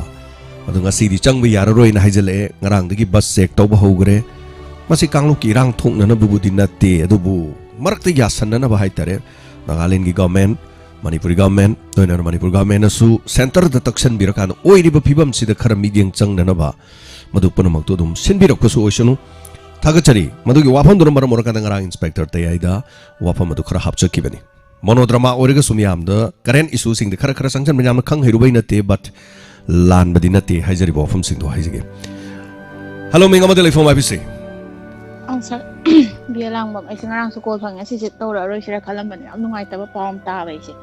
ꯑꯗꯣ ꯉꯁꯤꯗꯤ ꯆꯪꯕ ꯌꯥꯔꯔꯣꯏꯅ ꯍꯥꯏꯖꯜꯂꯛꯑꯦ꯫ ꯉꯔꯥꯡꯗꯒꯤ ꯕꯁ ꯆꯦꯛ ꯇꯧꯕ ꯍꯧꯈ꯭ꯔꯦ꯫ ꯃꯁꯤ ꯀꯥꯡꯂꯨꯞꯀꯤ ꯏꯔꯥꯡ ꯊꯣꯛꯅꯅꯕꯕꯨꯗꯤ ꯅꯠꯇꯦ, ꯑꯗꯨꯕꯨ ꯃꯔꯛꯇ ꯌꯥꯁꯟꯅꯅꯕ ꯍꯥꯏꯇꯥꯔꯦ, ꯅꯥꯒꯥꯂꯦꯟꯒꯤ ꯒꯚꯔꯟꯃꯦꯟꯠ, ꯃꯅꯤꯄꯨꯔꯤ ꯒꯚꯔꯟꯃꯦꯟꯠ, ꯂꯣꯏꯅꯅ ꯃꯅꯤꯄꯨꯔ ꯒꯚꯔꯟꯃꯦꯟꯠꯅꯁꯨ ꯁꯦꯟꯇꯔꯗ ꯇꯛꯁꯟꯕꯤꯔꯀꯥꯟꯗ ꯑꯣꯏꯔꯤꯕ ꯐꯤꯕꯝꯁꯤꯗ ꯈꯔ ꯃꯤꯠꯌꯦꯡ ꯆꯪꯅꯅꯕ ꯃꯗꯨ ꯄꯨꯝꯅꯃꯛꯇꯨ ꯑꯗꯨꯝ ꯁꯤꯟꯕꯤꯔꯛꯄꯁꯨ ꯑꯣꯏꯁꯅꯨ꯫ ꯊꯥꯒꯠꯆꯔꯤ꯫ ꯃꯗꯨꯒꯤ ꯋꯥꯐꯝꯗꯨꯅ ꯃꯔꯝ ꯑꯣꯏꯔꯀꯥꯟꯗ ꯉꯔꯥꯡ ꯏꯟꯁꯄꯦꯛꯇꯔ ꯇꯌꯥꯏꯗ ꯋꯥꯐꯝ ꯑꯗꯨ ꯈꯔ ꯍꯥꯞꯆꯈꯤꯕꯅꯤ꯫ ꯃꯣꯅꯣꯗ꯭ꯔꯃꯥ ꯑꯣꯏꯔꯒꯁꯨ ꯃꯤꯌꯥꯝꯗ ꯀꯔꯦꯟ ꯏꯁꯨꯁꯤꯡꯗ ꯈꯔ ꯈꯔ ꯆꯪꯁꯤꯟꯕ ꯌꯥꯝꯅ ꯈꯪ ꯍꯩꯔꯨꯕꯩ ꯅꯠꯇꯦ, ꯕꯠ ꯂꯥꯟꯕꯗꯤ ꯅꯠꯇꯦ ꯍꯥꯏꯖꯔꯤꯕ ꯋꯥꯐꯝꯁꯤꯡꯗꯣ ꯍꯥꯏꯖꯒꯦ꯫ ꯍꯜꯂꯣ, ꯃꯤꯡ ꯑꯃꯗ ꯂꯩꯐꯝ ꯍꯥꯏꯕꯤꯁꯤ꯫ ꯑꯪ, ꯁꯥꯔ, ꯕꯤ ꯑꯦ ꯂꯥꯡꯕꯝ, ꯑꯩꯁꯦ ꯉꯔꯥꯡꯁꯨ ꯀꯣꯜ ꯐꯪꯉꯦ, ꯁꯤꯁꯦ ꯇꯧꯔꯛꯑꯔꯣꯏꯁꯤꯔꯥ ꯈꯜꯂꯝꯕꯅꯦ, ꯌꯥꯝ ꯅꯨꯡꯉꯥꯏꯇꯕ ꯄꯥꯎ ꯑꯃ ꯇꯥꯕ ꯑꯩꯁꯦ꯫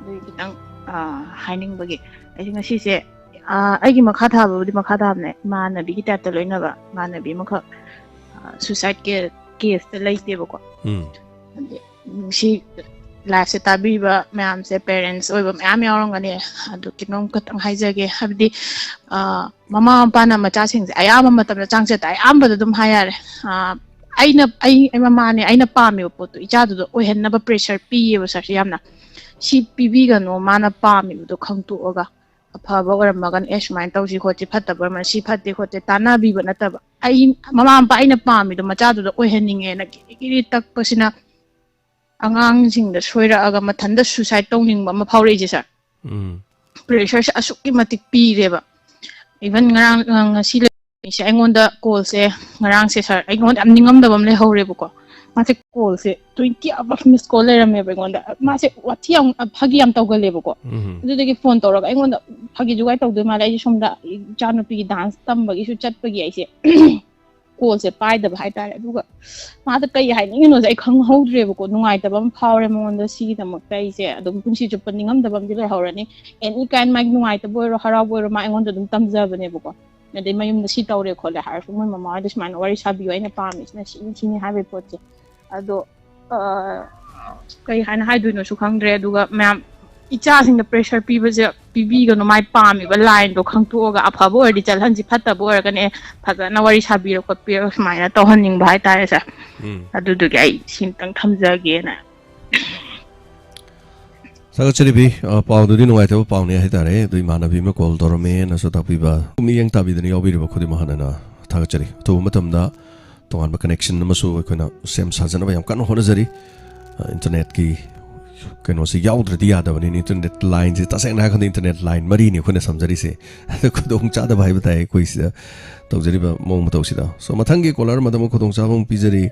ꯑꯗꯨꯒꯤ ꯈꯤꯇꯪ, ꯑꯥ, ꯍꯥꯏꯅꯤꯡꯕꯒꯤ꯫ ꯑꯩꯁꯦ ꯉꯁꯤꯁꯦ, ꯑꯥ, ꯑꯩꯒꯤ ꯃꯈꯥ ꯊꯥꯕꯕꯨꯗꯤ ꯃꯈꯥ ꯊꯥꯕꯅꯦ, ꯏꯃꯥꯟꯅꯕꯤꯒꯤ ꯇꯥꯏꯞꯇ ꯂꯣꯏꯅꯕ ꯏꯃꯥꯟꯅꯕꯤ ꯑꯃꯈꯛ, ꯑꯥ, ꯁꯨꯁꯥꯏꯠ ꯀꯦ-, ꯀꯦꯁꯇ ꯂꯩꯇꯦꯕꯀꯣ꯫ ꯎꯝ꯫ ꯑꯗꯤ, ꯎꯝ, ꯁꯤ ꯂꯥꯏꯐꯁꯦ ꯇꯥꯕꯤꯕ ꯃꯌꯥꯝꯁꯦ, ꯄꯦꯔꯦꯟꯁ ꯑꯣꯏꯕ ꯃꯌꯥꯝ ꯌꯥꯎꯔꯝꯒꯅꯤ꯫ ꯑꯗꯨ ꯀꯩꯅꯣꯝ ꯈꯛꯇꯪ ꯍꯥꯏꯖꯒꯦ, ꯍꯥꯏꯕꯗꯤ, ꯑꯥ, ꯃꯃꯥ ꯃꯄꯥꯅ ꯃꯆꯥꯁꯤꯡꯁꯦ ꯑꯌꯥꯝꯕ ꯃꯇꯝꯗ, ꯆꯥꯡꯆꯠꯇ ꯑꯌꯥꯝꯕꯗ ꯑꯗꯨꯝ ꯍꯥꯏ ꯌꯥꯔꯦ, ꯑꯥ, ꯑꯩꯅ, ꯑꯩ, ꯑꯩ ꯃꯃꯥꯅꯦ, ꯑꯩꯅ ꯄꯥꯝꯃꯤꯕ ꯄꯣꯠꯇꯣ ꯏꯆꯥꯗꯨꯗ ꯑꯣꯏꯍꯟꯅꯕ ꯄ꯭ꯔꯦꯁꯔ ꯄꯤꯌꯦꯕ ꯁꯥꯔꯁꯦ ꯌꯥꯝꯅ꯫ ꯁꯤ ꯄꯤꯕꯤꯒꯅꯣ, ꯃꯥꯅ ꯄꯥꯝꯃꯤꯕꯗꯣ ꯈꯪꯇꯣꯛꯑꯒ, ꯑꯐꯕ ꯑꯣꯏꯔꯝꯃꯒꯅ, "ꯑꯦ, ꯁꯨꯃꯥꯏꯅ ꯇꯧꯁꯤ ꯈꯣꯠꯁꯤ, ꯐꯠꯇꯕ ꯑꯣꯏꯔꯝꯃꯒꯅ ꯁꯤ ꯐꯠꯇꯦ ꯈꯣꯠꯇꯦ" ꯇꯥꯟꯅꯕꯤꯕ ꯅꯠꯇꯕ꯫ ꯑꯩ, ꯃꯃꯥ ꯃꯄꯥ ꯑꯩꯅ ꯄꯥꯝꯃꯤꯗꯣ ꯃꯆꯥꯗꯨꯗ ꯑꯣꯏꯍꯟꯅꯤꯡꯉꯦꯅ ꯀꯤꯔꯤ ꯀꯤꯔꯤ ꯇꯛꯄꯁꯤꯅ ꯑꯉꯥꯡꯁꯤꯡꯗ ꯁꯣꯏꯔꯛꯑꯒ ꯃꯊꯟꯇ ꯁꯨꯁꯥꯏꯠ ꯇꯧꯅꯤꯡꯕ ꯑꯃ ꯐꯥꯎꯔꯛꯏꯁꯦ, ꯁꯥꯔ꯫ ꯎꯝ꯫ ꯄ꯭ꯔꯦꯁꯔꯁꯦ ꯑꯁꯨꯛꯀꯤ ꯃꯇꯤꯛ ꯄꯤꯔꯦꯕ꯫ ꯏꯚꯟ ꯉꯔꯥꯡ, ꯑ, ꯉꯁꯤ ꯂꯩꯔꯤꯁꯦ ꯑꯩꯉꯣꯟꯗ ꯀꯣꯜꯁꯦ, ꯉꯔꯥꯡꯁꯦ, ꯁꯥꯔ, ꯑꯩꯉꯣꯟꯗ ꯌꯥꯝ ꯅꯤꯡꯉꯝꯗꯕ ꯑꯃ ꯂꯩꯍꯧꯔꯦꯕꯀꯣ꯫ ꯃꯥꯁꯦ ꯀꯣꯜꯁꯦ twenty above miss call ꯂꯩꯔꯝꯃꯦꯕ ꯑꯩꯉꯣꯟꯗ꯫ ꯃꯥꯁꯦ ꯋꯥꯊꯤ ꯌꯥꯝ, ꯐꯥꯒꯤ ꯌꯥꯝ ꯇꯧꯒꯜꯂꯦꯕꯀꯣ꯫ ꯎꯝ꯫ ꯑꯗꯨꯗꯒꯤ ꯐꯣꯟ ꯇꯧꯔꯒ ꯑꯩꯉꯣꯟꯗ ꯐꯥꯒꯤ ꯖꯨꯒꯥꯏ ꯇꯧꯗꯣꯏ ꯃꯥꯜꯂꯦ꯫ ꯑꯩꯁꯦ ꯁꯣꯝꯗ ꯏꯆꯥꯅꯨꯄꯤꯒꯤ ꯗꯥꯟꯁ ꯇꯝꯕꯒꯤꯁꯨ ꯆꯠꯄꯒꯤ ꯑꯩꯁꯦ ꯀꯣꯜꯁꯦ ꯄꯥꯏꯗꯕ ꯍꯥꯏꯇꯥꯔꯦ꯫ ꯑꯗꯨꯒ ꯃꯥꯗ ꯀꯩ ꯍꯥꯏꯅꯤꯡꯉꯤꯅꯣꯁꯦ ꯑꯩ ꯈꯪꯍꯧꯗ꯭ꯔꯦꯕꯀꯣ꯫ ꯅꯨꯡꯉꯥꯏꯇꯕ ꯑꯃ ꯐꯥꯎꯔꯦ ꯃꯉꯣꯟꯗ꯫ ꯁꯤꯒꯤꯗꯃꯛꯇ ꯑꯩꯁꯦ ꯑꯗꯨꯝ ꯄꯨꯟꯁꯤ ꯆꯨꯞꯄ ꯅꯤꯡꯉꯝꯗꯕ ꯑꯃꯗꯤ ꯂꯩꯍꯧꯔꯅꯤ꯫ Any kind, ꯃꯥꯒꯤ ꯅꯨꯡꯉꯥꯏꯇꯕ ꯑꯣꯏꯔꯣ, ꯍꯔꯥꯎꯕ ꯑꯣꯏꯔꯣ, ꯃꯥ ꯑꯩꯉꯣꯟꯗ ꯑꯗꯨꯝ ꯇꯝꯖꯕꯅꯦꯕꯀꯣ꯫ ꯑꯗꯩ ꯃꯌꯨꯝꯗ ꯁꯤ ꯇꯧꯔꯦ ꯈꯣꯠꯂꯦ ꯍꯥꯏꯔꯁꯨ, ꯃꯣꯏ ꯃꯃꯥ ꯍꯣꯏꯗ ꯁꯨꯃꯥꯏꯅ ꯋꯥꯔꯤ ꯁꯥꯕꯤꯌꯨ, ꯑꯩꯅ ꯄꯥꯝꯃꯤꯁꯤꯅ ꯁꯤꯅꯤ ꯁꯤꯅꯤ ꯍꯥꯏꯕꯒꯤ ꯄꯣꯠꯁꯦ꯫ ꯑꯗꯣ, ꯑ, ꯀꯩ ꯍꯥꯏꯅ ꯍꯥꯏꯗꯣꯏꯅꯣꯁꯨ ꯈꯪꯗ꯭ꯔꯦ꯫ ꯑꯗꯨꯒ ꯃꯌꯥꯝ ꯏꯆꯥꯁꯤꯡꯗ ꯄ꯭ꯔꯦꯁꯔ ꯄꯤꯕꯁꯦ ꯄꯤꯕꯤꯒꯅꯨ, ꯃꯥꯏ ꯄꯥꯝꯃꯤꯕ ꯂꯥꯏꯟꯗꯣ ꯈꯪꯇꯣꯛꯑꯒ, ꯑꯐꯕ ꯑꯣꯏꯔꯗꯤ ꯆꯠꯍꯟꯁꯤ, ꯐꯠꯇꯕ ꯑꯣꯏꯔꯒꯅ, "ꯑꯦ, ꯐꯖꯅ ꯋꯥꯔꯤ ꯁꯥꯕꯤꯔꯣ ꯈꯣꯠꯄꯤꯔꯣ, ꯁꯨꯃꯥꯏꯅ ꯇꯧꯍꯟꯅꯤꯡꯕ ꯍꯥꯏꯇꯥꯔꯦ, ꯁꯥꯔ"꯫ ꯎꯝ꯫ ꯑꯗꯨꯗꯨꯒꯤ ꯑꯩ ꯁꯤꯝꯇꯪ ꯊꯝꯖꯒꯦꯅ꯫ ꯊꯥꯒꯠꯆꯔꯤꯕꯤ, ꯑ, ꯄꯥꯎꯗꯨꯗꯤ ꯅꯨꯡꯉꯥꯏꯇꯕ ꯄꯥꯎꯅꯦ ꯍꯥꯏꯇꯥꯔꯦ꯫ ꯑꯗꯨ ꯏꯃꯥꯟꯅꯕꯤ ꯑꯃ ꯀꯣꯜ ꯇꯧꯔꯝꯃꯦꯅꯁꯨ ꯇꯥꯛꯄꯤꯕ, ꯃꯤꯠꯌꯦꯡ ꯇꯥꯕꯤꯗꯅ ꯌꯥꯎꯕꯤꯔꯤꯕ ꯈꯨꯗꯤꯡꯃꯛ ꯍꯥꯟꯅꯅ ꯊꯥꯒꯠꯆꯔꯤ꯫ ꯑꯊꯨꯕ ꯃꯇꯝꯗ ꯇꯣꯉꯥꯟꯕ ꯀꯅꯦꯛꯁꯟ ꯑꯃꯁꯨ ꯑꯩꯈꯣꯏꯅ ꯁꯦꯝ ꯁꯥꯖꯅꯕ ꯌꯥꯝ ꯀꯟꯅ ꯍꯣꯠꯅꯖꯔꯤ꯫ ꯑ, ꯏꯟꯇꯔꯅꯦꯠꯀꯤ ꯀꯩꯅꯣꯁꯤ ꯌꯥꯎꯗ꯭ꯔꯗꯤ ꯌꯥꯗꯕꯅꯤꯅ, ꯏꯟꯇꯔꯅꯦꯠ ꯂꯥꯏꯟꯁꯦ, ꯇꯁꯦꯡꯅ ꯍꯥꯏꯔꯀꯥꯟꯗ ꯏꯟꯇꯔꯅꯦꯠ ꯂꯥꯏꯟ ꯃꯔꯤꯅꯤ ꯑꯩꯈꯣꯏꯅ ꯁꯝꯖꯔꯤꯁꯦ꯫ ꯑꯗꯣ ꯈꯨꯗꯣꯡ ꯆꯥꯗꯕ ꯍꯥꯏꯕ ꯇꯥꯏ ꯑꯩꯈꯣꯏ ꯁꯤꯗ ꯇꯧꯖꯔꯤꯕ ꯃꯑꯣꯡ ꯃꯇꯧꯁꯤꯗ꯫ ꯁꯣ, ꯃꯊꯪꯒꯤ ꯀꯣꯂꯔ ꯑꯃꯗ ꯑꯃꯨꯛ ꯈꯨꯗꯣꯡ ꯆꯥꯕ ꯑꯃꯨꯛ ꯄꯤꯖꯔꯤ꯫